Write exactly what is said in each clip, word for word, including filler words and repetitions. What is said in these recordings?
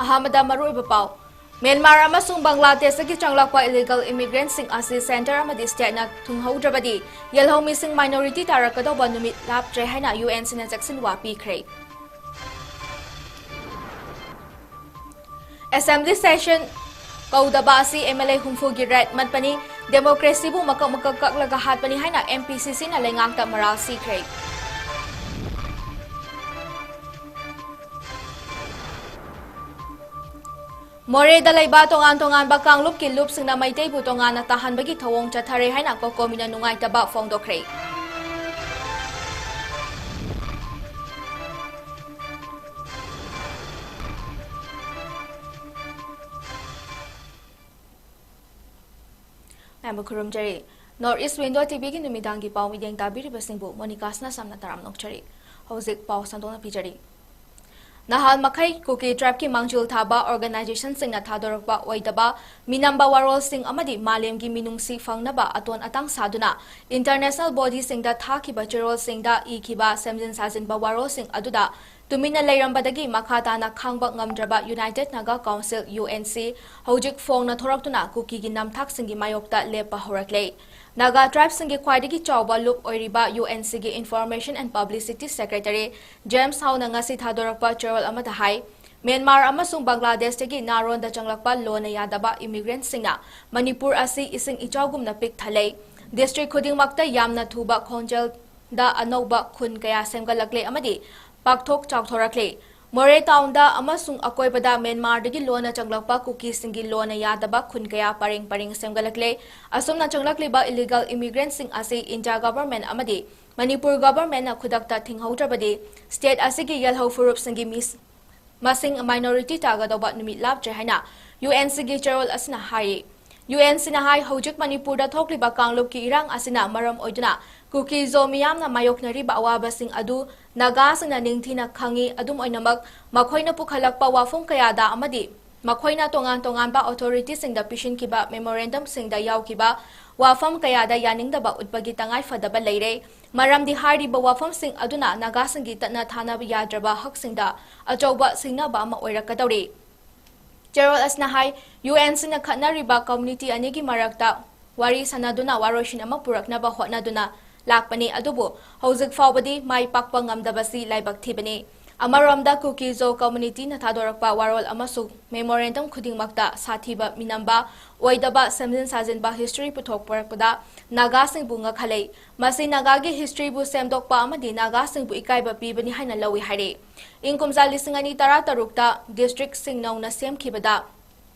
ꯑꯍꯥꯟꯕꯗ ꯃꯔꯨꯑꯣꯏꯕ ꯄꯥꯎ꯫ ꯃ꯭ꯌꯥꯟꯃꯥꯔ ꯑꯃꯁꯨꯡ ꯕꯪꯒ꯭ꯂꯥꯗꯦꯁꯇꯒꯤ ꯆꯪꯂꯛꯄ ꯏꯂꯤꯒꯦꯜ ꯏꯃꯤꯒ꯭ꯔꯦꯟꯠꯁꯤꯡ ꯑꯁꯤ ꯁꯦꯟꯇꯔ ꯑꯃꯗꯤ ꯁ꯭ꯇꯦꯠꯅ ꯊꯨꯡꯍꯧꯗ꯭ꯔꯕꯗꯤ ꯌꯦꯜꯍꯧꯃꯤꯁꯤꯡ ꯃꯥꯏꯅꯣꯔꯤꯇꯤ ꯇꯥꯔꯛꯀꯗꯧꯕ ꯅꯨꯃꯤꯠ ꯂꯥꯞꯇ꯭ꯔꯦ ꯍꯥꯏꯅ ꯌꯨ ꯑꯦꯟ ꯁꯤꯅ ꯆꯦꯛꯁꯤꯟꯋꯥ ꯄꯤꯈ꯭ꯔꯦ꯫ ꯑꯦꯁꯦꯝꯕ꯭ꯂꯤ ꯁꯦꯁꯟ ꯀꯧꯗꯕ ꯑꯁꯤ ꯑꯦꯝ ꯑꯦꯜ ꯑꯦ ꯍꯨꯝꯐꯨꯒꯤ ꯔꯦꯠ ꯃꯠꯄꯅꯤ, ꯗꯦꯃꯣꯀ꯭ꯔꯦꯁꯤꯕꯨ ꯃꯀꯛ ꯃꯀꯛ ꯀꯛꯂꯒ ꯍꯥꯠꯄꯅꯤ ꯍꯥꯏꯅ ꯑꯦꯝ ꯄꯤ ꯁꯤ ꯁꯤꯅ ꯂꯩꯉꯥꯛꯇ ꯃꯔꯥꯜ ꯁꯤꯈ꯭ꯔꯦ꯫ ꯃꯣꯔꯦꯗ ꯂꯩꯕ ꯇꯣꯉꯥꯟ ꯇꯣꯉꯥꯟꯕ ꯀꯥꯡꯂꯨꯞꯀꯤ ꯂꯨꯞꯁꯤꯡꯅ ꯃꯩꯇꯩꯕꯨ ꯇꯣꯉꯥꯟꯅ ꯇꯥꯍꯟꯕꯒꯤ ꯊꯧꯑꯣꯡ ꯆꯠꯊꯔꯦ ꯍꯥꯏꯅ ꯀꯣꯀꯣꯃꯤꯅ ꯅꯨꯡꯉꯥꯏꯇꯕ ꯐꯣꯡꯗꯣꯛꯈ꯭ꯔꯦ꯫ ꯃꯌꯥꯝꯕꯨ ꯈꯨꯔꯨꯝꯖꯔꯤ꯫ North East Window ꯇꯤ ꯚꯤꯒꯤ ꯅꯨꯃꯤꯗꯥꯡꯒꯤ ꯄꯥꯎ ꯃꯤꯠꯌꯦꯡ ꯇꯥꯕꯤꯔꯤꯕꯁꯤꯡꯕꯨ ꯃꯣꯅꯤꯀꯥꯁꯅ ꯁꯝꯅ ꯇꯔꯥꯝꯅ ꯑꯣꯛꯆꯔꯤ꯫ ꯍꯧꯖꯤꯛ ꯄꯥꯎ ꯁꯟꯗꯣꯛꯅ ꯄꯤꯖꯔꯤ꯫ ꯅꯍꯥꯜ ꯃꯈꯩ ꯀꯨꯀꯤ ꯇ꯭ꯔꯥꯏꯕꯀꯤ ꯃꯥꯡꯖꯤꯜ ꯊꯥꯕ ꯑꯣꯔꯒꯅꯥꯏꯖꯦꯁꯟꯁꯤꯡꯅ ꯊꯥꯗꯣꯔꯛꯄ ꯑꯣꯏꯗꯕ ꯃꯤꯅꯝꯕ ꯋꯥꯔꯣꯜꯁꯤꯡ ꯑꯃꯗꯤ ꯃꯥꯂꯦꯝꯒꯤ ꯃꯤꯅꯨꯡꯁꯤ ꯐꯪꯅꯕ ꯑꯇꯣꯟ ꯑꯇꯥꯡ ꯁꯥꯗꯨꯅ ꯏꯟꯇꯔꯅꯦꯁꯅꯦꯜ ꯕꯣꯗꯤꯁꯤꯡꯗ ꯊꯥꯈꯤꯕ ꯆꯦꯔꯣꯜꯁꯤꯡꯗ ꯏꯈꯤꯕ ꯁꯦꯝꯖꯤꯟ ꯁꯥꯖꯤꯟꯕ ꯋꯥꯔꯣꯜꯁꯤꯡ ꯑꯗꯨꯗ ꯇꯨꯃꯤꯟꯅ ꯂꯩꯔꯝꯕꯗꯒꯤ ꯃꯈꯥ ꯇꯥꯅ ꯈꯥꯡꯕ ꯉꯝꯗ꯭ꯔꯕ united Naga council, U N C, ꯍꯧꯖꯤꯛ ꯐꯣꯡꯅ ꯊꯣꯔꯛꯇꯨꯅ ꯀꯨꯀꯤꯒꯤ ꯅꯝꯊꯥꯛꯁꯤꯡꯒꯤ ꯃꯥꯌꯣꯛꯇ ꯂꯦꯞꯄ ꯍꯧꯔꯛꯂꯦ꯫ ꯅꯥꯒꯥ ꯇ꯭ꯔꯥꯏꯕꯁꯤꯡꯒꯤ ꯈ꯭ꯋꯥꯏꯗꯒꯤ ꯆꯥꯎꯕ ꯂꯨꯞ ꯑꯣꯏꯔꯤꯕ ꯌꯨ ꯑꯦꯟ ꯁꯤꯒꯤ information and publicity secretary James ꯍꯥꯎꯅ ꯉꯁꯤ ꯊꯥꯗꯣꯔꯛꯄ ꯆꯦꯔꯣꯜ ꯑꯃꯗ ꯍꯥꯏ, ꯃ꯭ꯌꯥꯟꯃꯥꯔ ꯑꯃꯁꯨꯡ ꯕꯪꯒ꯭ꯂꯥꯗꯦꯁꯇꯒꯤ ꯅꯥꯔꯣꯟꯗ ꯆꯪꯂꯛꯄ ꯂꯣꯟꯅ ꯌꯥꯗꯕ ꯏꯃꯤꯒ꯭ꯔꯦꯟꯠꯁꯤꯡꯅ ꯃꯅꯤꯄꯨꯔ ꯑꯁꯤ ꯏꯁꯤꯡ ꯏꯆꯥꯎꯒꯨꯝꯅ ꯄꯤꯛ ꯊꯜꯂꯦ꯫ ꯗꯤꯁꯇ꯭ꯔꯤꯛ ꯈꯨꯗꯤꯡꯃꯛꯇ ꯌꯥꯝꯅ ꯊꯨꯕ ꯈꯣꯡꯖꯦꯜꯗ ꯑꯅꯧꯕ ꯈꯨꯟ ꯀꯌꯥ ꯁꯦꯝꯒꯠꯂꯛꯂꯦ ꯑꯃꯗꯤ ꯄꯥꯛꯊꯣꯛ ꯆꯥꯎꯊꯣꯔꯛꯂꯦ꯫ ꯃꯣꯔꯦ ꯇꯥꯎꯟꯗ ꯑꯃꯁꯨꯡ ꯑꯀꯣꯏꯕꯗ ꯃ꯭ꯌꯥꯟꯃꯥꯔꯗꯒꯤ ꯂꯣꯟꯅ ꯆꯪꯂꯛꯄ ꯀꯨꯀꯤꯁꯤꯡꯒꯤ ꯂꯣꯟꯅ ꯌꯥꯗꯕ ꯈꯨꯟ ꯀꯌꯥ ꯄꯔꯦꯡ ꯄꯔꯦꯡ ꯁꯦꯝꯒꯠꯂꯛꯂꯦ꯫ ꯑꯁꯨꯝꯅ ꯆꯪꯂꯛꯂꯤꯕ ꯏꯂꯤꯒꯦꯜ ꯏꯃꯤꯒ꯭ꯔꯦꯟꯠꯁꯤꯡ ꯑꯁꯤ ꯏꯟꯗꯤꯌꯥ ꯒꯚꯔꯟꯃꯦꯟꯠ ꯑꯃꯗꯤ ꯃꯅꯤꯄꯨꯔ ꯒꯚꯔꯟꯃꯦꯟꯠꯅ ꯈꯨꯗꯛꯇ ꯊꯤꯡꯍꯧꯗ꯭ꯔꯕꯗꯤ ꯁ꯭ꯇꯦꯠ ꯑꯁꯤꯒꯤ ꯌꯦꯜꯍꯧ ꯐꯨꯔꯨꯞꯁꯤꯡꯒꯤ ꯃꯤꯁ-, ꯃꯁꯤꯡ ꯃꯥꯏꯅꯣꯔꯤꯇꯤ ꯇꯥꯒꯗꯧꯕ ꯅꯨꯃꯤꯠ ꯂꯥꯞꯇ꯭ꯔꯦ ꯍꯥꯏꯅ ꯌꯨ ꯑꯦꯟ ꯁꯤꯒꯤ ꯆꯦꯔꯣꯜ ꯑꯁꯤꯅ ꯍꯥꯏꯔꯤ꯫ ꯌꯨ ꯑꯦꯟ ꯁꯤꯅ ꯍꯥꯏ, ꯍꯧꯖꯤꯛ ꯃꯅꯤꯄꯨꯔꯗ ꯊꯣꯛꯂꯤꯕ ꯀꯥꯡꯂꯨꯞꯀꯤ ꯏꯔꯥꯡ ꯑꯁꯤꯅ ꯃꯔꯝ ꯑꯣꯏꯗꯨꯅ ꯀꯨꯀꯤ ꯖꯣ ꯃꯤꯌꯥꯝꯅ ꯃꯥꯌꯣꯛꯅꯔꯤꯕ ꯑꯋꯥꯕꯁꯤꯡ ꯑꯗꯨ ꯅꯥꯒꯥꯁꯤꯡꯅ ꯅꯤꯡꯊꯤꯅ ꯈꯪꯏ꯫ ꯑꯗꯨꯝ ꯑꯣꯏꯅꯃꯛ, ꯃꯈꯣꯏꯅ ꯄꯨꯈꯠꯂꯛꯄ ꯋꯥꯐꯝ ꯀꯌꯥꯗ ꯑꯃꯗꯤ ꯃꯈꯣꯏꯅ ꯇꯣꯉꯥꯟ ꯇꯣꯉꯥꯟꯕ ꯑꯣꯊꯣꯔꯤꯇꯤꯁꯤꯡꯗ ꯄꯤꯁꯤꯟꯈꯤꯕ ꯃꯦꯃꯣꯔꯦꯟꯗꯝꯁꯤꯡꯗ ꯌꯥꯎꯈꯤꯕ ꯋꯥꯐꯝ ꯀꯌꯥꯗ ꯌꯥꯅꯤꯡꯗꯕ ꯎꯠꯄꯒꯤ ꯇꯉꯥꯏ ꯐꯗꯕ ꯂꯩꯔꯦ꯫ ꯃꯔꯝꯗꯤ ꯍꯥꯏꯔꯤꯕ ꯋꯥꯐꯝꯁꯤꯡ ꯑꯗꯨꯅ ꯅꯥꯒꯥꯁꯤꯡꯒꯤ ꯇꯠꯅ ꯊꯥꯅꯕ ꯌꯥꯗ꯭ꯔꯕ ꯍꯛꯁꯤꯡꯗ ꯑꯆꯧꯕ ꯁꯤꯡꯅꯕ ꯑꯃ ꯑꯣꯏꯔꯛꯀꯗꯧꯔꯤ꯫ ꯆꯦꯔꯣꯜ ꯑꯁꯤꯅ ꯍꯥꯏ, ꯌꯨ ꯑꯦꯟ ꯁꯤꯅ ꯈꯠꯅꯔꯤꯕ ꯀꯝꯃ꯭ꯌꯨꯅꯤꯇꯤ ꯑꯅꯤꯒꯤ ꯃꯔꯛꯇ ꯋꯥꯔꯤ ꯁꯥꯟꯅꯗꯨꯅ ꯋꯥꯔꯣꯏꯁꯤꯟ ꯑꯃ ꯄꯨꯔꯛꯅꯕ ꯍꯣꯠꯅꯗꯨꯅ ꯂꯥꯛꯄꯅꯤ, ꯑꯗꯨꯕꯨ ꯍꯧꯖꯤꯛ ꯐꯥꯎꯕꯗꯤ ꯃꯥꯏ ꯄꯥꯛꯄ ꯉꯝꯗꯕꯁꯤ ꯂꯥꯏꯕꯛ ꯊꯤꯕꯅꯤ꯫ ꯑꯃꯔꯣꯝꯗ ꯀꯨꯀꯤ ꯖꯣ ꯀꯝꯃ꯭ꯌꯨꯅꯤꯇꯤꯅ ꯊꯥꯗꯣꯔꯛꯄ ꯋꯥꯔꯣꯜ ꯑꯃꯁꯨꯡ ꯃꯦꯃꯣꯔꯦꯟꯗꯝ ꯈꯨꯗꯤꯡꯃꯛꯇ ꯁꯥꯊꯤꯕ, ꯃꯤꯅꯝꯕ ꯑꯣꯏꯗꯕ, ꯁꯦꯝꯖꯤꯟ ꯁꯥꯖꯤꯟꯕ ꯍꯤꯁꯇ꯭ꯔꯤ ꯄꯨꯊꯣꯛꯄꯗ ꯅꯥꯒꯥꯁꯤꯡꯕꯨ ꯉꯛꯍꯜꯂꯦ꯫ ꯃꯁꯤ ꯅꯥꯒꯥꯒꯤ ꯍꯤꯁꯇ꯭ꯔꯤꯕꯨ ꯁꯦꯝꯗꯣꯛꯄ ꯑꯃꯗꯤ ꯅꯥꯒꯥꯁꯤꯡꯕꯨ ꯏꯀꯥꯏꯕ ꯄꯤꯕꯅꯤ ꯍꯥꯏꯅ ꯂꯧꯏ ꯍꯥꯏꯔꯤ꯫ ꯏꯪ ꯀꯨꯝꯖꯥ ꯂꯤꯁꯤꯡ ꯑꯅꯤ ꯇꯔꯥ ꯇꯔꯨꯛꯇ ꯗꯤꯁꯇ꯭ꯔꯤꯛꯁꯤꯡ ꯅꯧꯅ ꯁꯦꯝꯈꯤꯕꯗ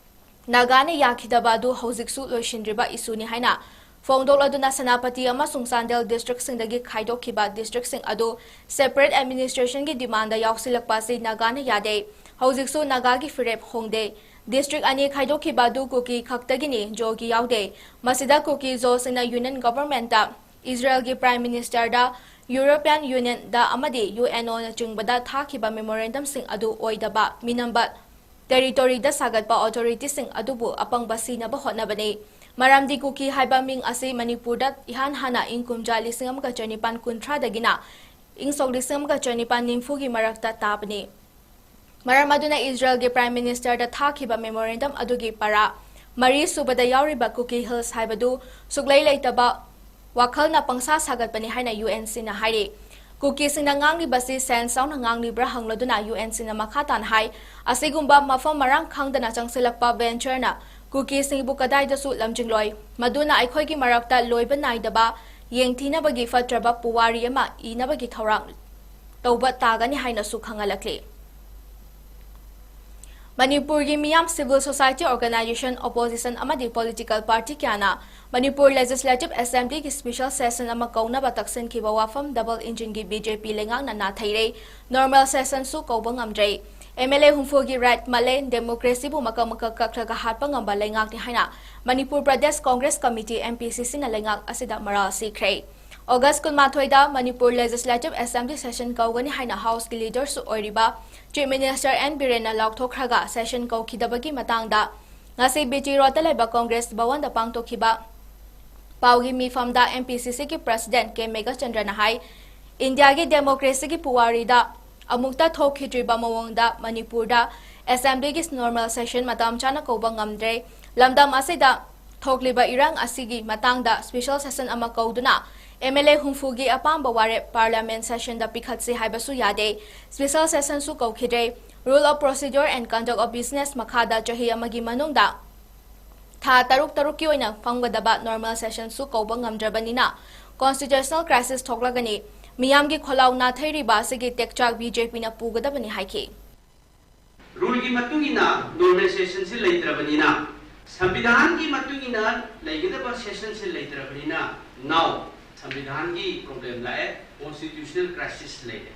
ꯅꯥꯒꯥꯅ ꯌꯥꯈꯤꯗꯕ ꯑꯗꯨ ꯍꯧꯖꯤꯛꯁꯨ ꯂꯣꯏꯁꯤꯟꯗ꯭ꯔꯤꯕ ꯏꯁꯨꯅꯤ ꯍꯥꯏꯅ ꯐꯣꯡꯗꯣꯛꯂꯗꯨꯅ ꯁꯦꯅꯥꯄꯇꯤ ꯑꯃꯁꯨꯡ ꯆꯥꯟꯗꯦꯜ ꯗꯤꯁꯇ꯭ꯔꯤꯛꯁꯤꯡꯗꯒꯤ ꯈꯥꯏꯗꯣꯛꯈꯤꯕ ꯗꯤꯁꯇ꯭ꯔꯤꯛꯁꯤꯡ ꯑꯗꯨ ꯁꯦꯄꯔꯦꯠ ꯑꯦꯗꯃꯤꯅꯤꯁꯇ꯭ꯔꯦꯁꯟꯒꯤ ꯗꯤꯃꯥꯟꯗ ꯌꯥꯎꯁꯤꯜꯂꯛꯄ ꯑꯁꯤ ꯅꯥꯒꯥꯅ ꯌꯥꯗꯦ꯫ ꯍꯧꯖꯤꯛꯁꯨ ꯅꯥꯒꯥꯒꯤ ꯐꯤꯔꯦꯞ ꯍꯣꯡꯗꯦ꯫ ꯗꯤꯁꯇ꯭ꯔꯤꯛ ꯑꯅꯤ ꯈꯥꯏꯗꯣꯛꯈꯤꯕ ꯑꯗꯨ ꯀꯨꯀꯤ ꯈꯛꯇꯒꯤꯅꯤ, ꯖꯣꯒꯤ ꯌꯥꯎꯗꯦ꯫ ꯃꯁꯤꯗ ꯀꯨꯀꯤ ꯖꯣꯁꯤꯡꯅ ꯌꯨꯅꯤꯌꯟ ꯒꯚꯔꯟꯃꯦꯟꯠꯇ, ꯏꯖꯔꯦꯜꯒꯤ ꯄ꯭ꯔꯥꯏꯝ ꯃꯤꯅꯤꯁꯇꯔꯗ, ꯌꯨꯔꯣꯄꯤꯌꯟ ꯌꯨꯅꯤꯌꯟꯗ ꯑꯃꯗꯤ ꯌꯨ ꯑꯦꯟ ꯑꯣꯅꯆꯤꯡꯕꯗ ꯊꯥꯈꯤꯕ ꯃꯦꯃꯣꯔꯦꯟꯗꯝꯁꯤꯡ ꯑꯗꯨ ꯑꯣꯏꯗꯕ, ꯃꯤꯅꯝꯕ, ꯇꯦꯔꯤꯇꯣꯔꯤꯗ ꯁꯥꯒꯠꯄ ꯑꯣꯊꯣꯔꯤꯇꯤꯁꯤꯡ ꯑꯗꯨꯕꯨ ꯑꯄꯪꯕ ꯁꯤꯅꯕ ꯍꯣꯠꯅꯕꯅꯤ꯫ ꯃꯔꯝꯗꯤ ꯀꯨꯀꯤ ꯍꯥꯏꯕ ꯃꯤꯡ ꯑꯁꯤ ꯃꯅꯤꯄꯨꯔꯗ ꯏꯍꯥꯟ ꯍꯥꯟꯅ ꯏꯪ ꯀꯨꯝꯖꯥ ꯂꯤꯁꯤꯡ ꯑꯃꯒ ꯆꯅꯤꯄꯥꯟ ꯀꯨꯟꯊ꯭ꯔꯥꯗꯒꯤꯅ ꯏꯪ ꯁꯣꯛ ꯂꯤꯁꯤꯡ ꯑꯃꯒ ꯆꯅꯤꯄꯥꯟ ꯅꯤꯐꯨꯒꯤ ꯃꯔꯛꯇ ꯇꯥꯕꯅꯤ꯫ ꯃꯔꯝ ꯑꯗꯨꯅ ꯏꯖꯔꯦꯜꯒꯤ ꯄ꯭ꯔꯥꯏꯝ ꯃꯤꯅꯤꯁꯇꯔꯗ ꯊꯥꯈꯤꯕ ꯃꯦꯃꯣꯔꯦꯟꯗꯝ ꯑꯗꯨꯒꯤ ꯄꯔꯥ ꯃꯔꯤ ꯁꯨꯕꯗ ꯌꯥꯎꯔꯤꯕ ꯀꯨꯀꯤ ꯍꯤꯜꯁ ꯍꯥꯏꯕꯗꯨ ꯁꯨꯛꯂꯩ ꯂꯩꯇꯕ ꯋꯥꯈꯜꯅ ꯄꯪꯁꯥ ꯁꯥꯒꯠꯄꯅꯤ ꯍꯥꯏꯅ ꯌꯨ ꯑꯦꯟ ꯁꯤꯅ ꯍꯥꯏꯔꯤ꯫ ꯀꯨꯀꯤꯁꯤꯡꯅ ꯉꯥꯡꯂꯤꯕꯁꯤ ꯁꯦꯟꯁ ꯌꯥꯎꯅ ꯉꯥꯡꯂꯤꯕ꯭ꯔꯥ ꯍꯪꯂꯗꯨꯅ ꯌꯨ ꯑꯦꯟ ꯁꯤꯅ ꯃꯈꯥ ꯇꯥꯅ ꯍꯥꯏ, ꯑꯁꯤꯒꯨꯝꯕ ꯃꯐꯝ ꯃꯔꯥꯡ ꯈꯪꯗꯅ ꯆꯪꯁꯤꯜꯂꯛꯄ ꯚꯦꯟꯆꯔꯅ ꯀꯨꯀꯤꯁꯤꯡꯕꯨ ꯀꯗꯥꯏꯗꯁꯨ ꯂꯝꯖꯤꯡꯂꯣꯏ꯫ ꯃꯗꯨꯅ ꯑꯩꯈꯣꯏꯒꯤ ꯃꯔꯛꯇ ꯂꯣꯏꯕ ꯅꯥꯏꯗꯕ ꯌꯦꯡꯊꯤꯅꯕꯒꯤ ꯐꯠꯇ꯭ꯔꯕ ꯄꯨꯋꯥꯔꯤ ꯑꯃ ꯏꯅꯕꯒꯤ ꯊꯧꯔꯥꯡ ꯇꯧꯕ ꯇꯥꯒꯅꯤ ꯍꯥꯏꯅꯁꯨ ꯈꯪꯍꯜꯂꯛꯂꯤ꯫ ꯃꯅꯤꯄꯨꯔꯒꯤ ꯃꯤꯌꯥꯝ, ꯁꯤꯚꯤꯜ ꯁꯣꯁꯥꯏꯇꯤ ꯑꯣꯔꯒꯅꯥꯏꯖꯦꯁꯟ, ꯑꯣꯄꯣꯖꯤꯁꯟ ꯑꯃꯗꯤ ꯄꯣꯂꯤꯇꯤꯀꯦꯜ ꯄꯥꯔꯇꯤ ꯀꯌꯥꯅ ꯃꯅꯤꯄꯨꯔ ꯂꯦꯖꯤꯁꯂꯦꯇꯤꯚ ꯑꯦꯁꯦꯝꯕ꯭ꯂꯤꯒꯤ ꯁ꯭ꯄꯦꯁꯦꯜ ꯁꯦꯁꯟ ꯑꯃ ꯀꯧꯅꯕ ꯇꯛꯁꯤꯟꯈꯤꯕ ꯋꯥꯐꯝ ꯗꯕꯜ ꯏꯟꯖꯤꯟꯒꯤ ꯕꯤ ꯖꯦ ꯄꯤ ꯂꯩꯉꯥꯛꯅ ꯅꯥꯊꯩꯔꯦ꯫ ꯅꯣꯔꯃꯦꯜ ꯁꯦꯁꯟꯁꯨ ꯀꯧꯕ ꯉꯝꯗ꯭ꯔꯦ꯫ ꯑꯦꯝ ꯑꯦꯜ ꯑꯦ ꯍꯨꯝꯐꯨꯒꯤ ꯔꯥꯏꯠ ꯃꯠꯂꯦ, ꯗꯦꯃꯣꯀ꯭ꯔꯦꯁꯤꯕꯨ ꯃꯀꯛ ꯃꯀꯛ ꯀꯛꯂꯒ ꯍꯥꯠꯄ ꯉꯝꯕ ꯂꯩꯉꯥꯛꯅꯤ ꯍꯥꯏꯅ Manipur Pradesh Congress committee, M P C ꯁꯤꯅ ꯂꯩꯉꯥꯛ ꯑꯁꯤꯗ ꯃꯔꯥꯜ ꯁꯤꯈ꯭ꯔꯦ꯫ ꯑꯣꯒꯁ ꯀꯨꯟꯃꯥꯊꯣꯏꯗ ꯃꯅꯤꯄꯨꯔ ꯂꯦꯖꯤꯁꯂꯦꯇꯤꯚ ꯑꯦꯁꯦꯝꯕ꯭ꯂꯤ ꯁꯦꯁꯟ ꯀꯧꯒꯅꯤ ꯍꯥꯏꯅ ꯍꯥꯎꯁꯀꯤ ꯂꯤꯗꯔꯁꯨ ꯑꯣꯏꯔꯤꯕ ꯆꯤꯐ ꯃꯤꯅꯤꯁꯇꯔ ꯑꯦꯟ ꯕꯤꯔꯦꯟꯅ ꯂꯥꯎꯊꯣꯛꯈ꯭ꯔꯒ ꯁꯦꯁꯟ ꯀꯧꯈꯤꯗꯕꯒꯤ ꯃꯇꯥꯡꯗ ꯉꯁꯤ ꯕꯤ ꯇꯤ ꯔꯣꯗꯇ ꯂꯩꯕ ꯀꯣꯡꯒ꯭ꯔꯦꯁ ꯚꯋꯟꯗ ꯄꯥꯡꯊꯣꯛꯈꯤꯕ ꯄꯥꯎꯒꯤ ꯃꯤꯐꯝꯗ ꯑꯦꯝ ꯄꯤ ꯁꯤ ꯁꯤꯒꯤ ꯄ꯭ꯔꯁꯤꯗꯦꯟꯠ ꯀꯦ ꯃꯦꯘꯆꯟꯗ꯭ꯔꯅ ꯍꯥꯏ, ꯏꯟꯗꯤꯌꯥꯒꯤ ꯗꯦꯃꯣꯀ꯭ꯔꯦꯁꯤꯒꯤ ꯄꯨꯋꯥꯔꯤꯗ ꯑꯃꯨꯛꯇ ꯊꯣꯛꯈꯤꯗ꯭ꯔꯤꯕ ꯃꯑꯣꯡꯗ ꯃꯅꯤꯄꯨꯔꯗ Assemblyꯒꯤ normal session ꯃꯇꯝ ꯆꯥꯅ ꯀꯧꯕ ꯉꯝꯗ꯭ꯔꯦ꯫ ꯂꯝꯗꯝ ꯑꯁꯤꯗ ꯊꯣꯛꯂꯤꯕ ꯏꯔꯥꯡ ꯑꯁꯤꯒꯤ ꯃꯇꯥꯡꯗ special session ꯑꯃ ꯀꯧꯗꯨꯅ MLA ꯍꯨꯝꯐꯨꯒꯤ ꯑꯄꯥꯝꯕ ꯋꯥꯔꯦꯞ parliament sessionꯗ ꯄꯤꯈꯠꯁꯤ ꯍꯥꯏꯕꯁꯨ ꯌꯥꯗꯦ꯫ Special sessionꯁꯨ ꯀꯧꯈꯤꯗ꯭ꯔꯦ꯫ Rule of Procedure and Conduct of Business ꯃꯈꯥꯗ ꯆꯍꯤ ꯑꯃꯒꯤ ꯃꯅꯨꯡꯗ ꯊꯥ ꯇꯔꯨꯛ ꯇꯔꯨꯛꯀꯤ ꯑꯣꯏꯅ ꯐꯝꯒꯗꯕ normal sessionꯁꯨ ꯀꯧꯕ ꯉꯝꯗ꯭ꯔꯕꯅꯤꯅ constitutional crisis ꯊꯣꯛꯂꯒꯅꯤ꯫ ꯃꯤꯌꯥꯝꯒꯤ ꯈꯣꯜꯂꯥꯎ ꯅꯥꯊꯩꯔꯤꯕ ꯑꯁꯤꯒꯤ ꯇꯦꯛꯆꯥꯛ BJPꯅ ꯄꯨꯒꯗꯕꯅꯤ ꯍꯥꯏꯈꯤ꯫ Ruleꯒꯤ ꯃꯇꯨꯡ ꯏꯟꯅ normal sessionꯁꯤ ꯂꯩꯇ꯭ꯔꯕꯅꯤꯅ, ꯁꯪꯕꯤꯙꯥꯟꯒꯤ ꯃꯇꯨꯡ ꯏꯟꯅ ꯂꯩꯒꯗꯕ sessionꯁꯤ ꯂꯩꯇ꯭ꯔꯕꯅꯤꯅ, now ꯁꯪꯕꯤꯙꯥꯟꯒꯤ problem ꯂꯥꯛꯑꯦ, constitutional crisis ꯂꯩꯔꯦ꯫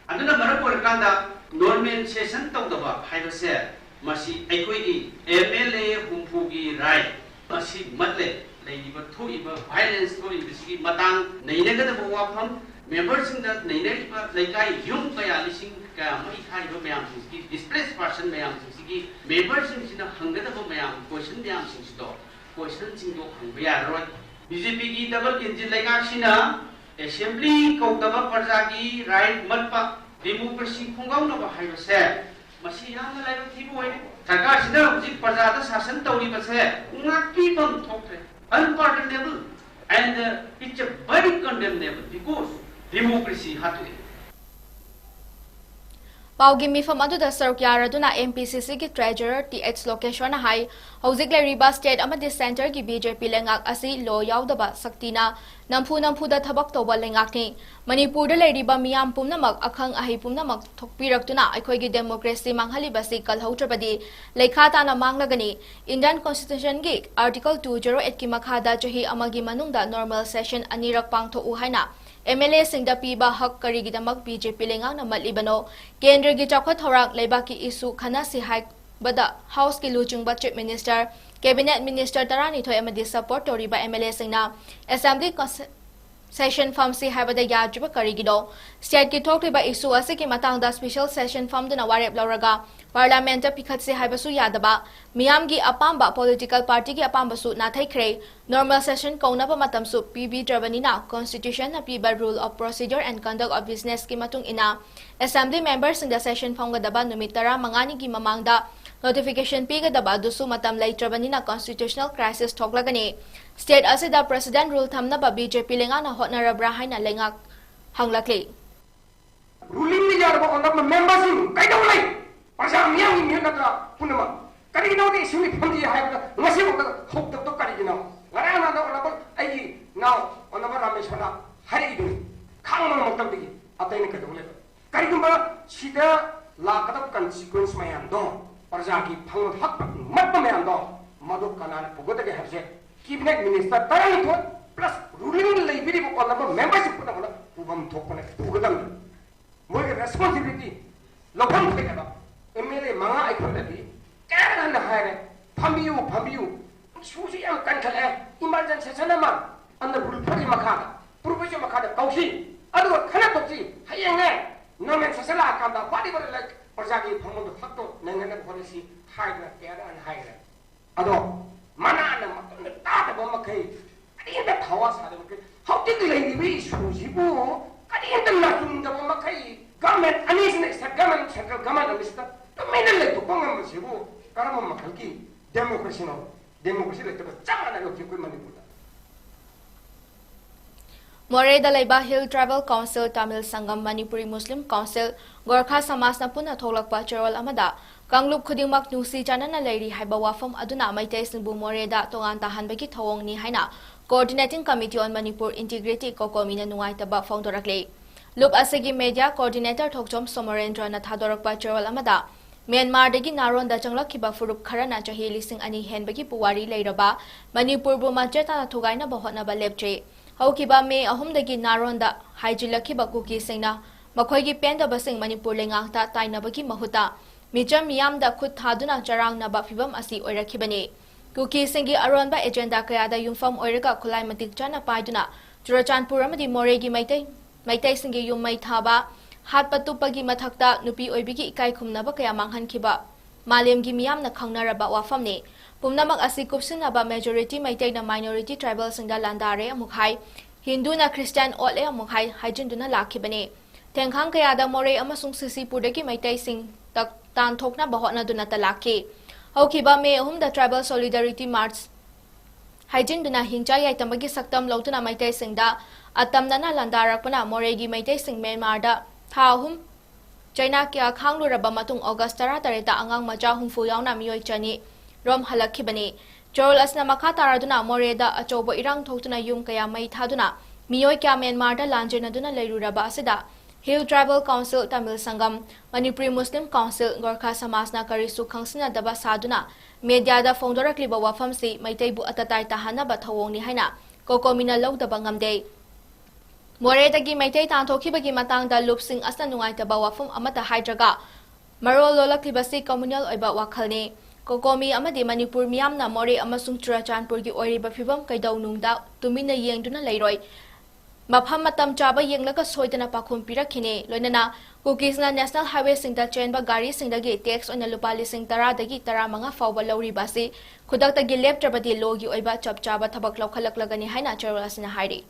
ꯑꯗꯨꯅ ꯃꯔꯝ ꯑꯣꯏꯔꯀꯥꯟꯗ normal session ꯇꯧꯗꯕ ꯍꯥꯏꯕꯁꯦ ꯃꯁꯤ ꯑꯩꯈꯣꯏꯒꯤ MLA ꯍꯨꯝꯐꯨꯒꯤ right ꯃꯁꯤ ꯃꯠꯂꯦ꯫ ꯂꯩꯔꯤꯕ ꯊꯣꯛꯏꯕ violence ꯊꯣꯛꯏꯕꯁꯤꯒꯤ ꯃꯇꯥꯡ ꯅꯩꯅꯒꯗꯕ ꯋꯥꯐꯝ, memberꯁꯤꯡꯗ ꯅꯩꯅꯔꯤꯕ ꯂꯩꯀꯥꯏ ꯌꯨꯝ ꯀꯌꯥ ꯂꯤꯁꯤꯡ ꯀꯌꯥ ꯃꯩ ꯊꯥꯔꯤꯕ ꯃꯌꯥꯝꯁꯤꯡꯁꯤꯒꯤ, displaced person ꯃꯌꯥꯝꯁꯤꯡꯁꯤꯒꯤ memberꯁꯤꯡꯁꯤꯅ ꯍꯪꯒꯗꯕ ꯃꯌꯥꯝ question ꯃꯌꯥꯝꯁꯤꯡꯁꯤꯗꯣ, questionꯁꯤꯡꯗꯣ ꯍꯪꯕ ꯌꯥꯔꯔꯣꯏ꯫ BJPꯒꯤ double engine ꯂꯩꯉꯥꯛꯁꯤꯅ assembly ꯀꯧꯗꯕ, ꯄ꯭ꯔꯖꯥꯒꯤ right ꯃꯠꯄ, democracy ꯈꯣꯡꯒꯥꯎꯅꯕ ꯍꯥꯏꯕꯁꯦ ꯃꯁꯤ ꯌꯥꯝꯅ ꯂꯥꯏꯕꯛ ꯊꯤꯕ ꯑꯣꯏꯔꯦ꯫ ꯁꯔꯀꯥꯔꯁꯤꯅ ꯍꯧꯖꯤꯛ ꯄ꯭ꯔꯖꯥꯗ ꯁꯥꯁꯟ ꯇꯧꯔꯤꯕꯁꯦ ꯉꯥꯛꯄꯤꯐꯝ ꯊꯣꯛꯇ꯭ꯔꯦ꯫ Unpardonable and it's a very condemnable because democracy ꯍꯥꯠꯇꯣꯛꯑꯦ꯫ ꯄꯥꯎꯒꯤ ꯃꯤꯐꯝ ꯑꯗꯨꯗ ꯁꯔꯨꯛ ꯌꯥꯔꯗꯨꯅ MPCCꯒꯤ treasurer Th ꯂꯣꯀꯦꯁ꯭ꯋꯔꯅ ꯍꯥꯏ, ꯍꯧꯖꯤꯛ ꯂꯩꯔꯤꯕ state ꯑꯃꯗꯤ centreꯒꯤ BJP ꯂꯩꯉꯥꯛ ꯑꯁꯤ law ꯌꯥꯎꯗꯕ ꯁꯛꯇꯤꯅ ꯅꯝꯐꯨ ꯅꯝꯐꯨꯗ ꯊꯕꯛ ꯇꯧꯕ ꯂꯩꯉꯥꯛꯅꯤ꯫ ꯃꯅꯤꯄꯨꯔꯗ ꯂꯩꯔꯤꯕ ꯃꯤꯌꯥꯝ ꯄꯨꯝꯅꯃꯛ, ꯑꯈꯪ ꯑꯍꯩ ꯄꯨꯝꯅꯃꯛ ꯊꯣꯛꯄꯤꯔꯛꯇꯨꯅ ꯑꯩꯈꯣꯏꯒꯤ democracy ꯃꯥꯡꯍꯜꯂꯤꯕꯁꯤ ꯀꯜꯍꯧꯗ꯭ꯔꯕꯗꯤ ꯂꯩꯈꯥ ꯇꯥꯅ ꯃꯥꯡꯂꯒꯅꯤ꯫ Indian constitutionꯒꯤ article two zero eightꯀꯤ ꯃꯈꯥꯗ ꯆꯍꯤ ꯑꯃꯒꯤ ꯃꯅꯨꯡꯗ normal session ꯑꯅꯤꯔꯛ ꯄꯥꯡꯊꯣꯛꯎ ꯍꯥꯏꯅ MLAꯁꯤꯡꯗ ꯄꯤꯕ ꯍꯛ ꯀꯔꯤꯒꯤꯗꯃꯛ BJP ꯂꯩꯉꯥꯛꯅ ꯃꯠꯂꯤꯕꯅꯣ? ꯀꯦꯟꯗ꯭ꯔꯒꯤ ꯆꯥꯎꯈꯠ ꯊꯧꯔꯥꯡ, ꯂꯩꯕꯥꯛꯀꯤ issue ꯈꯟꯅꯁꯤ ꯍꯥꯏꯕꯗ Houseꯀꯤ ꯂꯨꯆꯤꯡꯕ Chief Minister, Cabinet Minister ꯇꯔꯥꯅꯤꯊꯣꯏ ꯑꯃꯗꯤ support ꯇꯧꯔꯤꯕ MLAꯁꯤꯡꯅ Assembly conse- Session ꯐꯝꯁꯤ ꯍꯥꯏꯕꯗ ꯌꯥꯗ꯭ꯔꯤꯕ ꯀꯔꯤꯒꯤꯅꯣ? Stateꯀꯤ ꯊꯣꯛꯂꯤꯕ issue ꯑꯁꯤꯒꯤ ꯃꯇꯥꯡꯗ special session ꯐꯝꯗꯨꯅ ꯋꯥꯔꯦꯞ ꯂꯧꯔꯒ Parliamentꯇ ꯄꯤꯈꯠꯁꯤ ꯍꯥꯏꯕꯁꯨ ꯌꯥꯗꯕ, ꯃꯤꯌꯥꯝꯒꯤ ꯑꯄꯥꯝꯕ, political partyꯒꯤ ꯑꯄꯥꯝꯕꯁꯨ ꯅꯥꯊꯩꯈ꯭ꯔꯦ꯫ Normal session ꯀꯧꯅꯕ ꯃꯇꯝꯁꯨ ꯄꯤꯕꯤꯗ꯭ꯔꯕꯅꯤꯅ Constitutionꯅ ꯄꯤꯕ Rule of Procedure and Conduct of Businessꯀꯤ ꯃꯇꯨꯡ ꯏꯟꯅ Assembly memberꯁꯤꯡꯗ session ꯐꯝꯒꯗꯕ ꯅꯨꯃꯤꯠ ꯇꯔꯥꯃꯉꯥꯅꯤꯒꯤ ꯃꯃꯥꯡꯗ notification ꯄꯤꯒꯗꯕ ꯑꯗꯨꯁꯨ ꯃꯇꯝ ꯂꯩꯇ꯭ꯔꯕꯅꯤꯅ constitutional crisis ꯊꯣꯛꯂꯒꯅꯤ꯫ State ꯑꯁꯤꯗ President Rule ꯊꯝꯅꯕ BJP ꯂꯩꯉꯥꯛꯅ ꯍꯣꯠꯅꯔꯕ꯭ꯔꯥ ꯍꯥꯏꯅ ꯂꯩꯉꯥꯛ ꯍꯪꯂꯛꯂꯤ꯫ Rulingꯅ ꯌꯥꯔꯕ ꯑꯣꯟꯊꯣꯛꯄ memberꯁꯤꯡ ꯀꯩꯗꯧ ꯂꯩ? ꯄ꯭ꯔꯖꯥ ꯃꯤꯌꯥꯝꯒꯤ ꯃꯤꯍꯨꯠ ꯅꯠꯇ꯭ꯔꯥ ꯄꯨꯝꯅꯃꯛ? ꯀꯔꯤꯒꯤꯅꯣꯗꯤ ꯏꯁꯤꯡ ꯐꯪꯗꯦ ꯍꯥꯏꯕꯗ ꯉꯁꯤꯐꯥꯎꯗ ꯍꯧꯗꯕꯗꯣ ꯀꯔꯤꯒꯤꯅꯣ? ꯉꯔꯥꯡ ꯅꯍꯥꯟꯗ ꯑꯣꯅꯕ ꯑꯩꯒꯤ ꯏꯅꯥꯎ ꯑꯣꯅꯕ ꯔꯥꯃꯦꯁꯣꯔꯅ ꯍꯥꯏꯔꯛꯏꯗꯨꯅꯤ꯫ ꯈꯥꯡꯕ ꯉꯝꯃꯛꯇꯕꯗꯒꯤ ꯑꯇꯩꯅ ꯀꯩꯗꯧ ꯂꯩꯕ? ꯀꯔꯤꯒꯨꯝꯕ ꯁꯤꯗ ꯂꯥꯛꯀꯗꯕ consequence ꯃꯌꯥꯝꯗꯣ, ꯄ꯭ꯔꯖꯥꯒꯤ ꯐꯪꯕ ꯍꯛ ꯃꯠꯄ ꯃꯌꯥꯝꯗꯣ, ꯃꯗꯨ ꯀꯅꯥꯅ ꯄꯨꯒꯗꯒꯦ ꯍꯥꯏꯕꯁꯦ cabinet minister ꯇꯔꯥꯅꯤꯊꯣꯏ plus ruling ꯂꯩꯕꯤꯔꯤꯕ ꯑꯣꯅꯕ memberꯁꯤꯡ ꯄꯨꯝꯅꯃꯛꯅ ꯄꯨꯐꯝ ꯊꯣꯛꯄꯅ ꯄꯨꯒꯗꯕꯅꯤ꯫ ꯃꯣꯏꯒꯤ responsibility ꯂꯧꯐꯝ ꯊꯣꯛꯑꯦꯕ꯫ MLA ꯃꯉꯥ ꯑꯩꯈꯣꯏꯅꯗꯤ ꯀꯌꯥ ꯍꯟꯅ ꯍꯥꯏꯔꯦ, "ꯐꯝꯕꯤꯌꯨ, ꯐꯝꯕꯤꯌꯨ, ꯏꯁꯨꯁꯤ ꯌꯥꯝ ꯀꯟꯈꯠꯂꯦ, emergency session ꯑꯃ under rule fourꯒꯤ ꯃꯈꯥꯗ, provision ꯃꯈꯥꯗ ꯀꯧꯁꯤ, ꯑꯗꯨꯒ ꯈꯟꯅ ꯊꯣꯛꯁꯤ, ꯍꯌꯦꯡꯅꯦ normal session ꯂꯥꯛꯑꯀꯥꯟꯗ whatever, like, ꯄ꯭ꯔꯖꯥꯒꯤ ꯐꯪꯐꯝꯗꯣ ꯍꯛꯇꯣ ꯅꯪꯅꯅꯕ ꯍꯣꯠꯅꯁꯤ" ꯍꯥꯏꯗꯅ ꯀꯌꯥꯗ ꯍꯟꯅ ꯍꯥꯏꯈ꯭ꯔꯦ꯫ ꯑꯗꯣ ꯃꯅꯥꯅ ꯃꯇꯨꯡꯗ ꯇꯥꯗꯕ ꯃꯈꯩ, ꯀꯔꯤꯝꯇ ꯊꯋꯥ ꯁꯥꯗꯕ ꯃꯈꯩ, ꯍꯧꯖꯤꯛ ꯂꯩꯔꯤꯕ ꯏꯁꯨꯁꯤꯕꯨ ꯀꯔꯤꯝꯇ ꯅꯥꯆꯨꯡꯗꯕ ꯃꯈꯩ, government ꯑꯅꯤꯁꯤꯅ, state government, central government ꯑꯅꯤꯁꯤꯗ ꯇꯨꯃꯤꯟꯅ ꯂꯩꯊꯣꯛꯄ ꯉꯝꯕꯁꯤꯕꯨ ꯀꯔꯝꯕ ꯃꯈꯜꯒꯤ democracyꯅꯣ? Democracy ꯂꯩꯇꯕ ꯆꯞ ꯃꯥꯟꯅꯔꯦ ꯍꯧꯖꯤꯛ ꯑꯩꯈꯣꯏ ꯃꯅꯤꯄꯨꯔꯗ꯫ ꯃꯣꯔꯦꯗ ꯂꯩꯕ Hill Tribal Council, Tamil Sangam, Manipuri Muslim Council, Gorkha ꯁꯃꯥꯖꯅ ꯄꯨꯟꯅ ꯊꯣꯛꯂꯛꯄ ꯆꯦꯔꯣꯜ ꯑꯃꯗ ꯀꯥꯡꯂꯨꯞ ꯈꯨꯗꯤꯡꯃꯛ ꯅꯨꯡꯁꯤ ꯆꯥꯟꯅꯅ ꯂꯩꯔꯤ ꯍꯥꯏꯕ ꯋꯥꯐꯝ ꯑꯗꯨꯅ ꯃꯩꯇꯩꯁꯤꯡꯕꯨ ꯃꯣꯔꯦꯗ ꯇꯣꯉꯥꯟ ꯇꯥꯍꯟꯕꯒꯤ ꯊꯧꯑꯣꯡꯅꯤ ꯍꯥꯏꯅ Coordinating Committee on Manipur Integrity, COCOMIꯅ ꯅꯨꯡꯉꯥꯏꯇꯕ ꯐꯣꯡꯗꯣꯔꯛꯂꯤ꯫ ꯂꯨꯞ ꯑꯁꯤꯒꯤ media coordinator ꯊꯣꯛꯆꯣꯝ ꯁꯣꯃꯣꯔꯦꯟꯗ꯭ꯔꯅ ꯊꯥꯗꯣꯔꯛꯄ ꯆꯦꯔꯣꯜ ꯑꯃꯗ ꯃ꯭ꯌꯥꯟꯃꯥꯔꯗꯒꯤ ꯅꯥꯔꯣꯟꯗ ꯆꯪꯂꯛꯈꯤꯕ ꯐꯨꯔꯨꯞ ꯈꯔꯅ ꯆꯍꯤ ꯂꯤꯁꯤꯡ ꯑꯅꯤ ꯍꯦꯟꯕꯒꯤ ꯄꯨꯋꯥꯔꯤ ꯂꯩꯔꯕ ꯃꯅꯤꯄꯨꯔꯕꯨ ꯃꯆꯦꯠ ꯇꯥꯅ ꯊꯨꯒꯥꯏꯅꯕ ꯍꯣꯠꯅꯕ ꯂꯦꯞꯇ꯭ꯔꯤ꯫ ꯍꯧꯈꯤꯕ ꯃꯦ ꯑꯍꯨꯝꯗꯒꯤ ꯅꯥꯔꯣꯟꯗ ꯍꯥꯏꯖꯤꯜꯂꯛꯈꯤꯕ ꯀꯨꯀꯤꯁꯤꯡꯅ ꯃꯈꯣꯏꯒꯤ ꯄꯦꯟꯗꯕꯁꯤꯡ ꯃꯅꯤꯄꯨꯔ ꯂꯩꯉꯥꯛꯇ ꯇꯥꯏꯅꯕꯒꯤ ꯃꯍꯨꯠꯇ ꯃꯤꯆꯝ ꯃꯤꯌꯥꯝꯗ ꯈꯨꯠ ꯊꯥꯗꯨꯅ ꯆꯔꯥꯡꯅꯕ ꯐꯤꯚꯝ ꯑꯁꯤ ꯑꯣꯏꯔꯛꯈꯤꯕꯅꯤ꯫ ꯀꯨꯀꯤꯁꯤꯡꯒꯤ ꯑꯔꯣꯟꯕ agenda ꯀꯌꯥꯗ ꯌꯨꯝꯐꯝ ꯑꯣꯏꯔꯒ ꯈꯨꯠꯂꯥꯏ ꯃꯇꯤꯛ ꯆꯥꯅ ꯄꯥꯏꯗꯨꯅ ꯆꯨꯔꯆꯥꯟꯄꯨꯔ ꯑꯃꯗꯤ ꯃꯣꯔꯦꯒꯤ ꯃꯩꯇꯩ, ꯃꯩꯇꯩꯁꯤꯡꯒꯤ ꯌꯨꯝ ꯃꯩ ꯊꯥꯕ, ꯍꯥꯠꯄ ꯇꯨꯞꯄꯒꯤ ꯃꯊꯛꯇ ꯅꯨꯄꯤ ꯑꯣꯏꯕꯤꯒꯤ ꯏꯀꯥꯏ ꯈꯨꯝꯅꯕ ꯀꯌꯥ ꯃꯥꯡꯍꯟꯈꯤꯕ ꯃꯥꯂꯦꯝꯒꯤ ꯃꯤꯌꯥꯝꯅ ꯈꯪꯅꯔꯕ ꯋꯥꯐꯝꯅꯤ꯫ ꯄꯨꯝꯅꯃꯛ ꯑꯁꯤ ꯀꯨꯞꯁꯤꯟꯅꯕ majority ꯃꯩꯇꯩꯅ minority tribalꯁꯤꯡꯗ ꯂꯥꯟꯗꯥꯔꯦ ꯑꯃꯨꯛ ꯍꯥꯏ, ꯍꯤꯟꯗꯨꯅ ꯈ꯭ꯔꯤꯁꯇꯤꯌꯥꯟ ꯑꯣꯠꯂꯦ ꯑꯃꯨꯛ ꯍꯥꯏ ꯍꯥꯏꯖꯤꯟꯗꯨꯅ ꯂꯥꯛꯈꯤꯕꯅꯤ꯫ ꯊꯦꯡꯈꯥꯡ ꯀꯌꯥꯗ ꯃꯣꯔꯦ ꯑꯃꯁꯨꯡ ꯁꯤꯁꯤꯄꯨꯔꯗꯒꯤ ꯃꯩꯇꯩꯁꯤꯡ ꯇꯛ-, ꯇꯥꯟꯊꯣꯛꯅꯕ ꯍꯣꯠꯅꯗꯨꯅꯇ ꯂꯥꯛꯈꯤ꯫ ꯍꯧꯈꯤꯕ ꯃꯦ ꯑꯍꯨꯝꯗ tribal solidarity march ꯍꯥꯏꯖꯤꯟꯗꯨꯅ ꯍꯤꯡꯆꯥ ꯌꯥꯏꯇꯝꯕꯒꯤ ꯁꯛꯇꯝ ꯂꯧꯗꯨꯅ ꯃꯩꯇꯩꯁꯤꯡꯗ ꯑꯇꯝꯅꯅ ꯂꯥꯟꯗꯥꯔꯛꯄꯅ ꯃꯣꯔꯦꯒꯤ ꯃꯩꯇꯩꯁꯤꯡ ꯃ꯭ꯌꯥꯟꯃꯥꯔꯗ ꯊꯥ ꯑꯍꯨꯝ ꯆꯩꯅꯥ ꯀꯌꯥ ꯈꯥꯡꯂꯨꯔꯕ ꯃꯇꯨꯡ ꯑꯣꯒꯁ ꯇꯔꯥꯇꯔꯦꯠꯇ ꯑꯉꯥꯡ ꯃꯆꯥ ꯍꯨꯝꯐꯨ ꯌꯥꯎꯅ ꯃꯤꯑꯣꯏ ꯆꯅꯤ ꯔꯣꯝ ꯍꯜꯂꯛꯈꯤꯕꯅꯤ꯫ ꯆꯌꯣꯜ ꯑꯁꯤꯅ ꯃꯈꯥ ꯇꯥꯔꯗꯨꯅ ꯃꯣꯔꯦꯗ ꯑꯆꯧꯕ ꯏꯔꯥꯡ ꯊꯣꯛꯇꯨꯅ ꯌꯨꯝ ꯀꯌꯥ ꯃꯩ ꯊꯥꯗꯨꯅ ꯃꯤꯑꯣꯏ ꯀꯌꯥ ꯃ꯭ꯌꯥꯟꯃꯥꯔꯗ ꯂꯥꯟꯖꯦꯟꯅꯗꯨꯅ ꯂꯩꯔꯨꯔꯕ ꯑꯁꯤꯗ Hill Tribal Council, Tamil Sangam, Manipuri Muslim council, Gorkha ꯁꯃꯥꯖꯅ ꯀꯔꯤꯁꯨ ꯈꯪꯁꯤꯟꯅꯗꯕ ꯁꯥꯗꯨꯅ ꯃꯦꯗꯤꯌꯥꯗ ꯐꯣꯡꯗꯣꯔꯛꯂꯤꯕ ꯋꯥꯐꯝꯁꯤ ꯃꯩꯇꯩꯕꯨ ꯑꯇꯇꯥꯏ ꯇꯥꯍꯟꯅꯕ ꯊꯧꯑꯣꯡꯅꯤ ꯍꯥꯏꯅ ꯀꯣꯀꯣꯃꯤꯅ ꯂꯧꯗꯕ ꯉꯝꯗꯦ꯫ ꯃꯣꯔꯦꯗꯒꯤ ꯃꯩꯇꯩ ꯇꯥꯟꯊꯣꯛꯈꯤꯕꯒꯤ ꯃꯇꯥꯡꯗ ꯂꯨꯞꯁꯤꯡ ꯑꯁꯤꯅ ꯅꯨꯡꯉꯥꯏꯇꯕ ꯋꯥꯐꯝ ꯑꯃꯠꯇ ꯍꯥꯏꯗ꯭ꯔꯒ ꯃꯔꯣꯜ ꯂꯣꯜꯂꯛꯂꯤꯕꯁꯤ communal ꯑꯣꯏꯕ ꯋꯥꯈꯜꯅꯤ꯫ ꯀꯣꯀꯣꯃꯤ ꯑꯃꯗꯤ ꯃꯅꯤꯄꯨꯔ ꯃꯤꯌꯥꯝꯅ ꯃꯣꯔꯦ ꯑꯃꯁꯨꯡ ꯆꯨꯔꯆꯥꯟꯄꯨꯔꯒꯤ ꯑꯣꯏꯔꯤꯕ ꯐꯤꯕꯝ ꯀꯩꯗꯧꯅꯨꯡꯗ ꯇꯨꯃꯤꯟꯅ ꯌꯦꯡꯗꯨꯅ ꯂꯩꯔꯣꯏ꯫ ꯃꯐꯝ ꯃꯇꯝ ꯆꯥꯕ ꯌꯦꯡꯂꯒ ꯁꯣꯏꯗꯅ ꯄꯥꯎꯈꯨꯝ ꯄꯤꯔꯛꯈꯤꯅꯤ꯫ ꯂꯣꯏꯅꯅ ꯀꯨꯀꯤꯁꯅ national highwayꯁꯤꯡꯗ ꯆꯦꯟꯕ ꯒꯥꯔꯤꯁꯤꯡꯗꯒꯤ tax ꯑꯣꯏꯅ ꯂꯨꯄꯥ ꯂꯤꯁꯤꯡ ꯇꯔꯥꯗꯒꯤ ꯇꯔꯥꯃꯉꯥ ꯐꯥꯎꯕ ꯂꯧꯔꯤꯕ ꯑꯁꯤ ꯈꯨꯗꯛꯇꯒꯤ ꯂꯦꯞꯇ꯭ꯔꯕꯗꯤ lawꯒꯤ ꯑꯣꯏꯕ ꯆꯞ ꯆꯥꯕ ꯊꯕꯛ ꯂꯧꯈꯠꯂꯛꯂꯒꯅꯤ ꯍꯥꯏꯅ ꯆꯌꯣꯜ ꯑꯁꯤꯅ ꯍꯥꯏꯔꯤ꯫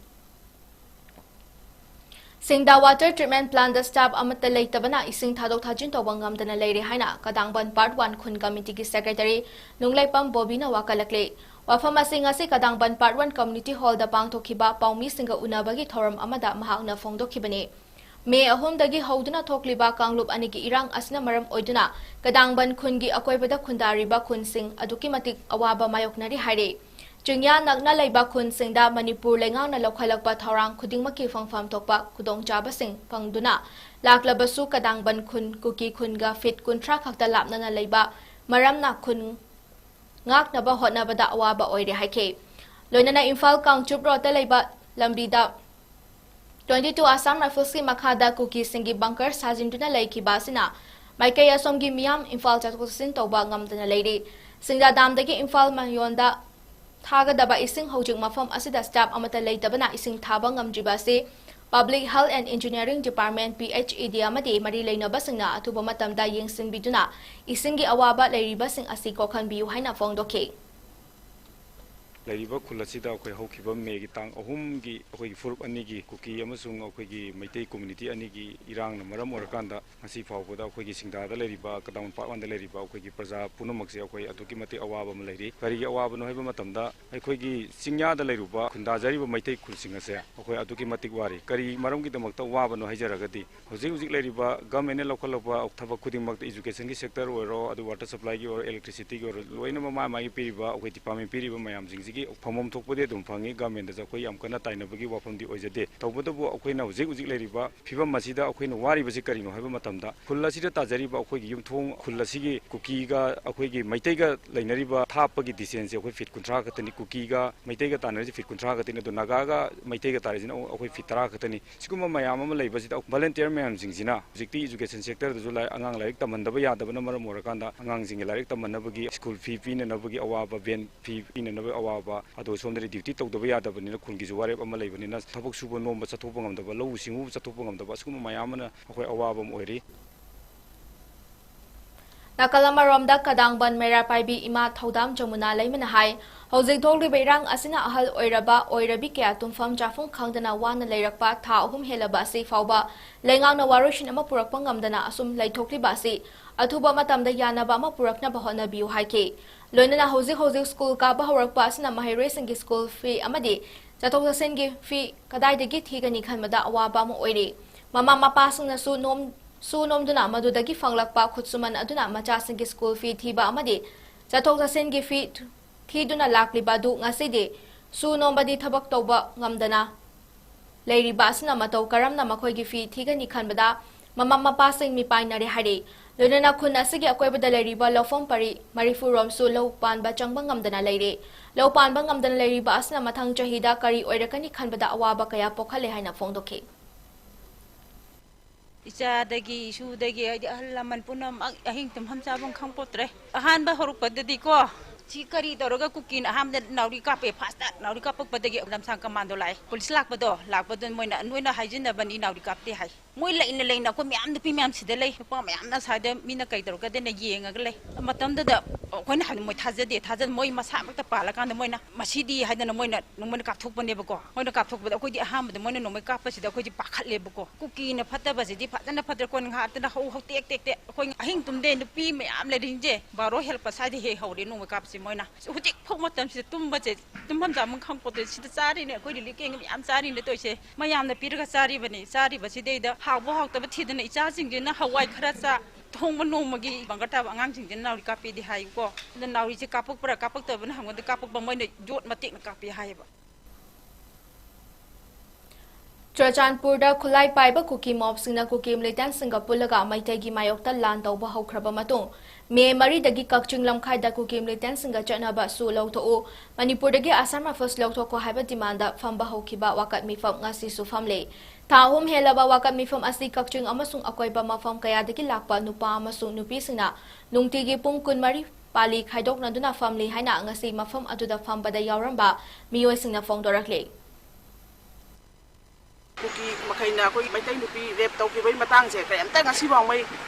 ꯁꯤꯡꯗꯥ water treatment plantꯗ staff ꯑꯃꯠꯇ ꯂꯩꯇꯕꯅ ꯏꯁꯤꯡ ꯊꯥꯗꯣꯛ ꯊꯥꯖꯤꯟ ꯇꯧꯕ ꯉꯝꯗꯅ ꯂꯩꯔꯦ ꯍꯥꯏꯅ ꯀꯗꯥꯡꯕꯟ Part One ꯈꯨꯟ committeeꯒꯤ secretary ꯅꯨꯡꯂꯩꯄꯝ ꯕꯣꯕꯤꯅ ꯋꯥꯀꯠꯂꯛꯂꯤ꯫ ꯋꯥꯐꯝ ꯑꯁꯤ ꯉꯁꯤ ꯀꯗꯥꯡꯕꯟ Part One community hallꯗ ꯄꯥꯡꯊꯣꯛꯈꯤꯕ ꯄꯥꯎꯃꯤꯁꯤꯡꯒ ꯎꯅꯕꯒꯤ ꯊꯧꯔꯝ ꯑꯃꯗ ꯃꯍꯥꯛꯅ ꯐꯣꯡꯗꯣꯛꯈꯤꯕꯅꯤ꯫ ꯃꯦ ꯑꯍꯨꯝꯗꯒꯤ ꯍꯧꯗꯨꯅ ꯊꯣꯛꯂꯤꯕ ꯀꯥꯡꯂꯨꯞ ꯑꯅꯤꯒꯤ ꯏꯔꯥꯡ ꯑꯁꯤꯅ ꯃꯔꯝ ꯑꯣꯏꯗꯨꯅ ꯀꯗꯥꯡꯕꯟ ꯈꯨꯟꯒꯤ ꯑꯀꯣꯏꯕꯗ ꯈꯨꯟꯗꯥꯔꯤꯕ ꯈꯨꯟꯁꯤꯡ ꯑꯗꯨꯛꯀꯤ ꯃꯇꯤꯛ ꯑꯋꯥꯕ ꯃꯥꯌꯣꯛꯅꯔꯤ ꯍꯥꯏꯔꯤ꯫ ꯆꯤꯡꯌꯥ ꯅꯛꯅ ꯂꯩꯕ ꯈꯨꯟꯁꯤꯡꯗ ꯃꯅꯤꯄꯨꯔ ꯂꯩꯉꯥꯛꯅ ꯂꯧꯈꯠꯂꯛꯄ ꯊꯧꯔꯥꯡ ꯈꯨꯗꯤꯡꯃꯛꯀꯤ ꯐꯪꯐꯝ ꯊꯣꯛꯄ ꯈꯨꯗꯣꯡꯆꯥꯕꯁꯤꯡ ꯐꯪꯗꯨꯅ ꯂꯥꯛꯂꯕꯁꯨ ꯀꯗꯥꯡꯕꯟ ꯈꯨꯟ ꯀꯨꯀꯤ ꯈꯨꯟꯒ feet ꯀꯨꯟꯊ꯭ꯔꯥ ꯈꯛꯇ ꯂꯥꯞꯅꯅ ꯂꯩꯕ ꯃꯔꯝꯅ ꯈꯨꯟ ꯉꯥꯛꯅꯕ ꯍꯣꯠꯅꯕꯗ ꯑꯋꯥꯕ ꯑꯣꯏꯔꯦ ꯍꯥꯏꯈꯤ꯫ ꯂꯣꯏꯅꯅ ꯏꯝꯐꯥꯜ ꯀꯥꯡꯆꯨꯞ roadꯇ ꯂꯩꯕ ꯂꯝꯕꯤꯗ twenty two Assam Riflesꯀꯤ ꯃꯈꯥꯗ ꯀꯨꯀꯤꯁꯤꯡꯒꯤ bunker ꯁꯥꯖꯤꯟꯗꯨꯅ ꯂꯩꯈꯤꯕ ꯑꯁꯤꯅ ꯃꯥꯏꯀꯩ ꯑꯁꯣꯝꯒꯤ ꯃꯤꯌꯥꯝ ꯏꯝꯐꯥꯜ ꯆꯠꯊꯣꯛ ꯆꯠꯁꯤꯟ ꯇꯧꯕ ꯉꯝꯗꯅ ꯂꯩꯔꯤ꯫ ꯁꯤꯡꯗꯥ damꯗꯒꯤ ꯏꯝꯐꯥꯜ ꯃꯌꯣꯟꯗ ꯊꯥꯒꯗꯕ ꯏꯁꯤꯡ ꯍꯧꯖꯤꯛ ꯃꯐꯝ ꯑꯁꯤꯗ staff ꯑꯃꯠꯇ ꯂꯩꯇꯕꯅ ꯏꯁꯤꯡ ꯊꯥꯕ ꯉꯝꯗ꯭ꯔꯤꯕ ꯑꯁꯤ Public Health and Engineering Department, P H E D, ꯑꯃꯗꯤ ꯃꯔꯤ ꯂꯩꯅꯕꯁꯤꯡꯅ ꯑꯊꯨꯕ ꯃꯇꯝꯗ ꯌꯦꯡꯁꯤꯟꯕꯤꯗꯨꯅ ꯏꯁꯤꯡꯒꯤ ꯑꯋꯥꯕ ꯂꯩꯔꯤꯕꯁꯤꯡ ꯑꯁꯤ ꯀꯣꯛꯍꯟꯕꯤꯌꯨ ꯍꯥꯏꯅ ꯐꯣꯡꯗꯣꯛꯈꯤ꯫ ꯂꯩꯔꯤꯕ ꯈꯨꯜ ꯑꯁꯤꯗ ꯑꯩꯈꯣꯏ ꯍꯧꯈꯤꯕ ꯃꯦꯒꯤ ꯇꯥꯡ ꯑꯍꯨꯝꯒꯤ ꯑꯩꯈꯣꯏꯒꯤ ꯐꯨꯔꯨꯞ ꯑꯅꯤꯒꯤ ꯀꯨꯀꯤ ꯑꯃꯁꯨꯡ ꯑꯩꯈꯣꯏꯒꯤ ꯃꯩꯇꯩ community ꯑꯅꯤꯒꯤ ꯏꯔꯥꯡꯅ ꯃꯔꯝ ꯑꯣꯏꯔꯀꯥꯟꯗ ꯉꯁꯤ ꯐꯥꯎꯕꯗ ꯑꯩꯈꯣꯏꯒꯤ ꯁꯤꯡꯗꯥꯗ ꯂꯩꯔꯤꯕ, ꯀꯗꯥꯎꯟ ꯄꯥꯔꯠ ꯋꯥꯟꯗ ꯂꯩꯔꯤꯕ ꯑꯩꯈꯣꯏꯒꯤ ꯄ꯭ꯔꯖꯥ ꯄꯨꯝꯅꯃꯛꯁꯦ ꯑꯩꯈꯣꯏ ꯑꯗꯨꯛꯀꯤ ꯃꯇꯤꯛ ꯑꯋꯥꯕ ꯑꯃ ꯂꯩꯔꯤ꯫ ꯀꯔꯤꯒꯤ ꯑꯋꯥꯕꯅꯣ ꯍꯥꯏꯕ ꯃꯇꯝꯗ, ꯑꯩꯈꯣꯏꯒꯤ ꯆꯤꯡꯌꯥꯗ ꯂꯩꯔꯨꯕ ꯈꯨꯟꯗꯥꯖꯔꯤꯕ ꯃꯩꯇꯩ ꯈꯨꯜꯁꯤꯡ ꯑꯁꯦ ꯑꯩꯈꯣꯏ ꯑꯗꯨꯛꯀꯤ ꯃꯇꯤꯛ ꯋꯥꯔꯤ꯫ ꯀꯔꯤ ꯃꯔꯝꯒꯤꯗꯃꯛꯇ ꯋꯥꯕꯅꯣ ꯍꯥꯏꯖꯔꯒꯗꯤ, ꯍꯧꯖꯤꯛ ꯍꯧꯖꯤꯛ ꯂꯩꯔꯤꯕ government ꯅ ꯂꯧꯈꯠꯂꯛꯄ ꯊꯕꯛ ꯈꯨꯗꯤꯡꯃꯛꯇ, education ꯒꯤ sector ꯑꯣꯏꯔꯣ, ꯑꯗꯨ water supply ꯒꯤ ꯑꯣꯏꯔꯣ, electricity ꯒꯤ ꯑꯣꯏꯔꯣ, ꯂꯣꯏꯅꯃꯛ ꯃꯥ ꯃꯥꯒꯤ ꯄꯤꯔꯤꯕ ꯑꯩꯈꯣꯏ department ꯄꯤꯔꯤꯕ ꯃꯌꯥꯝꯁꯤꯡꯁꯤꯒꯤ ꯐꯪꯐꯝ ꯊꯣꯛꯄꯗꯤ ꯑꯗꯨꯝ ꯐꯪꯉꯤ꯫ Government ꯇꯁꯨ ꯑꯩꯈꯣꯏ ꯌꯥꯝ ꯀꯟꯅ ꯇꯥꯏꯅꯕꯒꯤ ꯋꯥꯐꯝꯗꯤ ꯑꯣꯏꯖꯗꯦ꯫ ꯇꯧꯕꯇꯕꯨ ꯑꯩꯈꯣꯏꯅ ꯍꯧꯖꯤꯛ ꯍꯧꯖꯤꯛ ꯂꯩꯔꯤꯕ ꯐꯤꯕꯝ ꯑꯁꯤꯗ ꯑꯩꯈꯣꯏꯅ ꯋꯥꯔꯤꯕꯁꯤ ꯀꯔꯤꯅꯣ ꯍꯥꯏꯕ ꯃꯇꯝꯗ, ꯈꯨꯜ ꯑꯁꯤꯗ ꯇꯥꯖꯔꯤꯕ ꯑꯩꯈꯣꯏꯒꯤ ꯌꯨꯝꯊꯣꯡ, ꯈꯨꯜ ꯑꯁꯤꯒꯤ ꯀꯨꯀꯤꯒ ꯑꯩꯈꯣꯏꯒꯤ ꯃꯩꯇꯩꯒ ꯂꯩꯅꯔꯤꯕ ꯊꯥꯞꯄꯒꯤ distance ꯁꯦ ꯑꯩꯈꯣꯏ feet ꯀꯨꯟꯊ꯭ꯔꯥ ꯈꯛꯇꯅꯤ꯫ ꯀꯨꯀꯤꯒ ꯃꯩꯇꯩꯒ ꯇꯥꯅꯔꯤꯁꯦ feet ꯀꯨꯟꯊ꯭ꯔꯥ ꯈꯛꯇꯅꯤ꯫ ꯑꯗꯣ ꯅꯥꯒꯥꯒ ꯃꯩꯇꯩꯒ ꯇꯥꯔꯤꯁꯤꯅ ꯑꯩꯈꯣꯏ feet ꯇꯔꯥ ꯈꯛꯇꯅꯤ꯫ ꯁꯤꯒꯨꯝꯕ ꯃꯌꯥꯝ ꯑꯃ ꯂꯩꯕꯁꯤꯗ volunteer ꯃꯌꯥꯝꯁꯤꯡꯁꯤꯅ ꯍꯧꯖꯤꯛꯇꯤ education sector ꯗꯁꯨ ꯂꯥꯏ-, ꯑꯉꯥꯡ ꯂꯥꯏꯔꯤꯛ ꯇꯝꯍꯟꯗꯕ ꯌꯥꯗꯕꯅ ꯃꯔꯝ ꯑꯣꯏꯔꯀꯥꯟꯗ ꯑꯉꯥꯡꯁꯤꯡꯒꯤ ꯂꯥꯏꯔꯤꯛ ꯇꯝꯍꯟꯅꯕꯒꯤ school fee ꯄꯤꯅꯅꯕꯒꯤ ꯑꯋꯥꯕ, van fee ꯄꯤꯅꯅꯕꯒꯤ ꯑꯋꯥꯕ, ꯑꯗꯣ ꯁꯣꯝꯗꯗꯤ duty ꯇꯧꯗꯕ ꯌꯥꯗꯕꯅꯤꯅ ꯈꯨꯜꯒꯤꯁꯨ ꯋꯥꯔꯦꯞ ꯑꯃ ꯂꯩꯕꯅꯤꯅ ꯊꯕꯛ ꯁꯨꯕ ꯅꯣꯝꯕ ꯆꯠꯊꯣꯛꯄ ꯉꯝꯗꯕ, ꯂꯧꯎ ꯁꯤꯡꯎꯕ ꯆꯠꯊꯣꯛꯄ ꯉꯝꯗꯕ, ꯑꯁꯤꯒꯨꯝꯕ ꯃꯌꯥꯝ ꯑꯃꯅ ꯑꯩꯈꯣꯏ ꯑꯋꯥꯕ ꯑꯃ ꯑꯣꯏꯔꯤ꯫ ꯅꯥꯀꯜ ꯑꯃꯔꯣꯝꯗ ꯀꯗꯥꯡꯕꯟ ꯃꯩꯔꯥ ꯄꯥꯏꯕꯤ ꯏꯃꯥ ꯊꯧꯗꯥꯝ ꯖꯃꯨꯅꯥ ꯂꯩꯃꯅ ꯍꯥꯏ, ꯍꯧꯖꯤꯛ ꯊꯣꯛꯂꯤꯕ ꯏꯔꯥꯡ ꯑꯁꯤꯅ ꯑꯍꯜ ꯑꯣꯏꯔꯕ ꯑꯣꯏꯔꯕꯤ ꯀꯌꯥ ꯇꯨꯝꯐꯝ ꯆꯥꯐꯝ ꯈꯪꯗꯅ ꯋꯥꯅ ꯂꯩꯔꯛꯄ ꯊꯥ ꯑꯍꯨꯝ ꯍꯦꯜꯂꯕ ꯑꯁꯤ ꯐꯥꯎꯕ ꯂꯩꯉꯥꯛꯅ ꯋꯥꯔꯣꯏꯁꯤꯟ ꯑꯃ ꯄꯨꯔꯛꯄ ꯉꯝꯗꯅ ꯑꯁꯨꯝ ꯂꯩꯊꯣꯛꯂꯤꯕ ꯑꯁꯤ ꯑꯊꯨꯕ ꯃꯇꯝꯗ ꯌꯥꯅꯕ ꯑꯃ ꯄꯨꯔꯛꯅꯕ ꯍꯣꯠꯅꯕꯤꯌꯨ ꯍꯥꯏꯈꯤ꯫ ꯂꯣꯏꯅꯅ ꯍꯧꯖꯤꯛ ꯍꯧꯖꯤꯛ school ꯀꯥꯕ ꯍꯧꯔꯛꯄ ꯑꯁꯤꯅ ꯃꯍꯩꯔꯣꯏꯁꯤꯡꯒꯤ school fee ꯑꯃꯗꯤ ꯆꯠꯊꯣꯛ ꯆꯠꯁꯤꯟꯒꯤ fee ꯀꯗꯥꯏꯗꯒꯤ ꯊꯤꯒꯅꯤ ꯈꯟꯕꯗ ꯑꯋꯥꯕ ꯑꯃ ꯑꯣꯏꯔꯤ꯫ ꯃꯃꯥ ꯃꯄꯥꯁꯤꯡꯅꯁꯨ ꯅꯣꯝ-, ꯁꯨ ꯅꯣꯝꯗꯨꯅ ꯃꯗꯨꯗꯒꯤ ꯐꯪꯂꯛꯄ ꯈꯨꯠꯁꯨꯃꯟ ꯑꯗꯨꯅ ꯃꯆꯥꯁꯤꯡꯒꯤ school fee ꯊꯤꯕ ꯑꯃꯗꯤ ꯆꯠꯊꯣꯛ ꯆꯠꯁꯤꯟꯒꯤ fee ꯊꯤꯗꯨꯅ ꯂꯥꯛꯂꯤꯕ ꯑꯗꯨ ꯉꯁꯤꯗꯤ ꯁꯨ ꯅꯣꯝꯕꯗꯤ ꯊꯕꯛ ꯇꯧꯕ ꯉꯝꯗꯅ ꯂꯩꯔꯤꯕ ꯑꯁꯤꯅ ꯃꯇꯧ ꯀꯔꯝꯅ ꯃꯈꯣꯏꯒꯤ fee ꯊꯤꯒꯅꯤ ꯈꯟꯕꯗ ꯃꯃꯥ ꯃꯄꯥꯁꯤꯡ ꯃꯤꯄꯥꯏꯅꯔꯦ ꯍꯥꯏꯔꯤ꯫ ꯂꯣꯏꯅꯅ ꯈꯨꯟ ꯑꯁꯤꯒꯤ ꯑꯀꯣꯏꯕꯗ ꯂꯩꯔꯤꯕ ꯂꯧꯐꯝ ꯄꯔꯤ ꯃꯔꯤꯐꯨ ꯔꯣꯝꯁꯨ ꯂꯧ ꯄꯥꯟꯕ ꯆꯪꯕ ꯉꯝꯗꯅ ꯂꯩꯔꯦ꯫ ꯂꯧ ꯄꯥꯟꯕ ꯉꯝꯗꯅ ꯂꯩꯔꯤꯕ ꯑꯁꯤꯅ ꯃꯊꯪ ꯆꯍꯤꯗ ꯀꯔꯤ ꯑꯣꯏꯔꯛꯀꯅꯤ ꯈꯟꯕꯗ ꯑꯋꯥꯕ ꯀꯌꯥ ꯄꯣꯛꯍꯜꯂꯦ ꯍꯥꯏꯅ ꯐꯣꯡꯗꯣꯛꯈꯤ꯫ ꯏꯆꯥꯗꯒꯤ, ꯏꯁꯨꯗꯒꯤ, ꯍꯥꯏꯗꯤ ꯑꯍꯜ ꯂꯃꯟ ꯄꯨꯝꯅꯃꯛ ꯑꯍꯤꯡ ꯇꯨꯝꯐꯝ ꯆꯥꯐꯝ ꯈꯪꯄꯣꯠꯇ꯭ꯔꯦ꯫ ꯑꯍꯥꯟꯕ ꯍꯧꯔꯛꯄꯗꯗꯤꯀꯣ, ꯁꯤ ꯀꯔꯤ ꯇꯧꯔꯒ ꯀꯨꯀꯤꯅ ꯑꯍꯥꯟꯕꯗ ꯅꯥꯎꯔꯤ ꯀꯥꯞꯄꯦ, ꯐꯥꯁꯇ ꯅꯥꯎꯔꯤ ꯀꯥꯞꯄꯛꯄꯗꯒꯤ ꯂꯝꯁꯥꯡ ꯀꯃꯥꯟꯗꯣ ꯂꯥꯛꯑꯦ, ꯄꯨꯂꯤꯁ ꯂꯥꯛꯄꯗꯣ, ꯂꯥꯛꯄꯗꯨ ꯃꯣꯏꯅ, "ꯅꯣꯏꯅ ꯍꯥꯏꯖꯤꯟꯅꯕꯅꯤ, ꯅꯥꯎꯔꯤ ꯀꯥꯞꯇꯦ" ꯍꯥꯏ꯫ ꯃꯣꯏ ꯂꯩꯅ ꯂꯩꯅ ꯑꯩꯈꯣꯏ ꯃꯌꯥꯝ, ꯅꯨꯄꯤ ꯃꯌꯥꯝ ꯁꯤꯗ ꯂꯩ, ꯅꯨꯄꯥ ꯃꯌꯥꯝꯅ ꯁ꯭ꯋꯥꯏꯗ ꯃꯤꯅ ꯀꯩ ꯇꯧꯔꯛꯀꯗꯦꯅ ꯌꯦꯡꯉꯒ ꯂꯩ꯫ ꯃꯇꯝꯗꯨꯗ ꯑꯩꯈꯣꯏꯅ ꯍꯥꯏꯕ ꯃꯣꯏ ꯊꯥꯖꯗꯦ, ꯊꯥꯖꯗ ꯃꯣꯏ ꯃꯁꯥꯃꯛꯇ ꯄꯥꯜꯂꯀꯥꯟꯗ ꯃꯣꯏꯅ ꯃꯁꯤꯗꯤ ꯍꯥꯏꯗꯅ ꯃꯣꯏꯅ ꯅꯣꯡꯃꯩꯅ ꯀꯥꯞꯊꯣꯛꯄꯅꯦꯕꯀꯣ꯫ ꯃꯣꯏꯅ ꯀꯥꯞꯊꯣꯛꯄꯗ ꯑꯩꯈꯣꯏꯗꯤ ꯑꯍꯥꯟꯕꯗ ꯃꯣꯏꯅ ꯅꯣꯡꯃꯩ ꯀꯥꯞꯄꯁꯤꯗ ꯑꯩꯈꯣꯏꯗꯤ ꯄꯥꯈꯠꯂꯦꯕꯀꯣ꯫ ꯀꯨꯀꯤꯅ ꯐꯠꯇꯕꯁꯤꯗꯤ ꯐꯖꯅ ꯐꯠꯇ꯭ꯔꯦ, ꯀꯣꯟ ꯉꯥꯏꯍꯥꯛꯇꯅ ꯍꯧ ꯍꯧ ꯇꯦꯛ ꯇꯦꯛ ꯇꯦꯛ꯫ ꯑꯩꯈꯣꯏ ꯑꯍꯤꯡ ꯇꯨꯝꯗꯦ, ꯅꯨꯄꯤ ꯃꯌꯥꯝ ꯂꯩꯔꯤꯁꯤꯡꯁꯦ ꯕꯥꯔꯣ ꯍꯦꯜꯂꯛꯄ ꯁ꯭ꯋꯥꯏꯗ ꯍꯦꯛ ꯍꯧꯔꯦ ꯅꯣꯡꯃꯩ ꯀꯥꯞꯄꯁꯦ ꯃꯣꯏꯅ꯫ ꯍꯧꯖꯤꯛ ꯐꯥꯎ ꯃꯇꯝꯁꯤꯗ ꯇꯨꯝꯕꯁꯦ, ꯇꯨꯝꯐꯝ ꯆꯥꯐꯝ ꯈꯪꯄꯣꯠꯇꯦ꯫ ꯁꯤꯗ ꯆꯥꯔꯤꯅꯦ, ꯑꯩꯈꯣꯏ ꯔꯤꯂꯤꯐ ꯀꯦꯝꯒꯤ ꯃꯌꯥꯝ ꯆꯥꯔꯤꯅꯦ ꯇꯧꯔꯤꯁꯦ꯫ ꯃꯌꯥꯝꯅ ꯄꯤꯔꯒ ꯆꯥꯔꯤꯕꯅꯤ꯫ ꯆꯥꯔꯤꯕꯁꯤꯗꯩꯗ ꯍꯥꯎꯕ ꯍꯥꯎꯇꯕ ꯊꯤꯗꯅ ꯏꯆꯥꯁꯤꯡꯁꯤꯅ ꯍꯋꯥꯏ ꯈꯔ ꯆꯥ, ꯊꯣꯡꯕ ꯅꯣꯡꯃꯒꯤ ꯕꯪꯒꯔ ꯇꯥꯕ ꯑꯉꯥꯡꯁꯤꯡꯁꯤꯅ ꯅꯥꯎꯔꯤ ꯀꯥꯞꯄꯤꯗꯤ ꯍꯥꯏꯀꯣ꯫ ꯑꯗ ꯅꯥꯎꯔꯤꯁꯦ ꯀꯥꯞꯄꯛꯄ꯭ꯔꯥ ꯀꯥꯞꯄꯛꯇꯕꯅ ꯍꯪꯕꯗ ꯀꯥꯞꯄꯛꯄ, ꯃꯣꯏꯅ ꯌꯣꯠ ꯃꯇꯦꯛꯅ ꯀꯥꯞꯄꯤ ꯍꯥꯏꯌꯦꯕ꯫ ꯆꯨꯔꯆꯥꯟꯄꯨꯔꯗ ꯈꯨꯠꯂꯥꯏ ꯄꯥꯏꯕ ꯀꯨꯀꯤ ꯃꯣꯞꯁꯤꯡꯅ ꯀꯨꯀꯤ ꯃꯤꯂꯤꯇꯦꯟꯁꯤꯡꯒ ꯄꯨꯜꯂꯒ ꯃꯩꯇꯩꯒꯤ ꯃꯥꯌꯣꯛꯇ ꯂꯥꯟ ꯇꯧꯕ ꯍꯧꯈ꯭ꯔꯕ ꯃꯇꯨꯡ, ꯃꯦ ꯃꯔꯤꯗꯒꯤ ꯀꯛꯆꯤꯡ ꯂꯝꯈꯥꯏꯗ ꯀꯨꯀꯤ ꯃꯤꯂꯤꯇꯦꯟꯁꯤꯡꯒ ꯆꯠꯅꯕ ꯁꯨ ꯂꯧꯊꯣꯛꯎ, ꯃꯅꯤꯄꯨꯔꯗꯒꯤ ꯑꯁꯥꯝ ꯔꯥꯏꯐꯜꯁ ꯂꯧꯊꯣꯛꯈꯣ ꯍꯥꯏꯕ ꯗꯤꯃꯥꯟꯗ ꯐꯝꯕ ꯍꯧꯈꯤꯕ ꯋꯥꯀꯠ ꯃꯤꯐꯝ ꯉꯁꯤꯁꯨ ꯐꯝꯂꯤ꯫ ꯊꯥ ꯑꯍꯨꯝ ꯍꯦꯜꯂꯕ ꯋꯥꯀꯠ ꯃꯤꯐꯝ ꯑꯁꯤ ꯀꯛꯆꯤꯡ ꯑꯃꯁꯨꯡ ꯑꯀꯣꯏꯕ ꯃꯐꯝ ꯀꯌꯥꯗꯒꯤ ꯂꯥꯛꯄ ꯅꯨꯄꯥ ꯑꯃꯁꯨꯡ ꯅꯨꯄꯤꯁꯤꯡꯅ ꯅꯨꯡꯇꯤꯒꯤ ꯄꯨꯡ ꯀꯨꯟꯃꯔꯤ ꯄꯥꯂꯤ ꯈꯥꯏꯗꯣꯛꯅꯗꯨꯅ ꯐꯝꯂꯤ ꯍꯥꯏꯅ ꯉꯁꯤ ꯃꯐꯝ ꯑꯗꯨꯗ ꯐꯝꯕꯗ ꯌꯥꯎꯔꯝꯕ ꯃꯤꯑꯣꯏꯁꯤꯡꯅ ꯐꯣꯡꯗꯣꯔꯛꯂꯤ꯫ ꯀꯨꯀꯤ ꯃꯈꯩꯅ ꯑꯩꯈꯣꯏ ꯃꯩꯇꯩ ꯅꯨꯄꯤ ꯔꯦꯞ ꯇꯧꯈꯤꯕꯒꯤ ꯃꯇꯥꯡꯁꯦ ꯀꯔꯤꯝꯇ ꯉꯁꯤ ꯐꯥꯎꯉꯩ,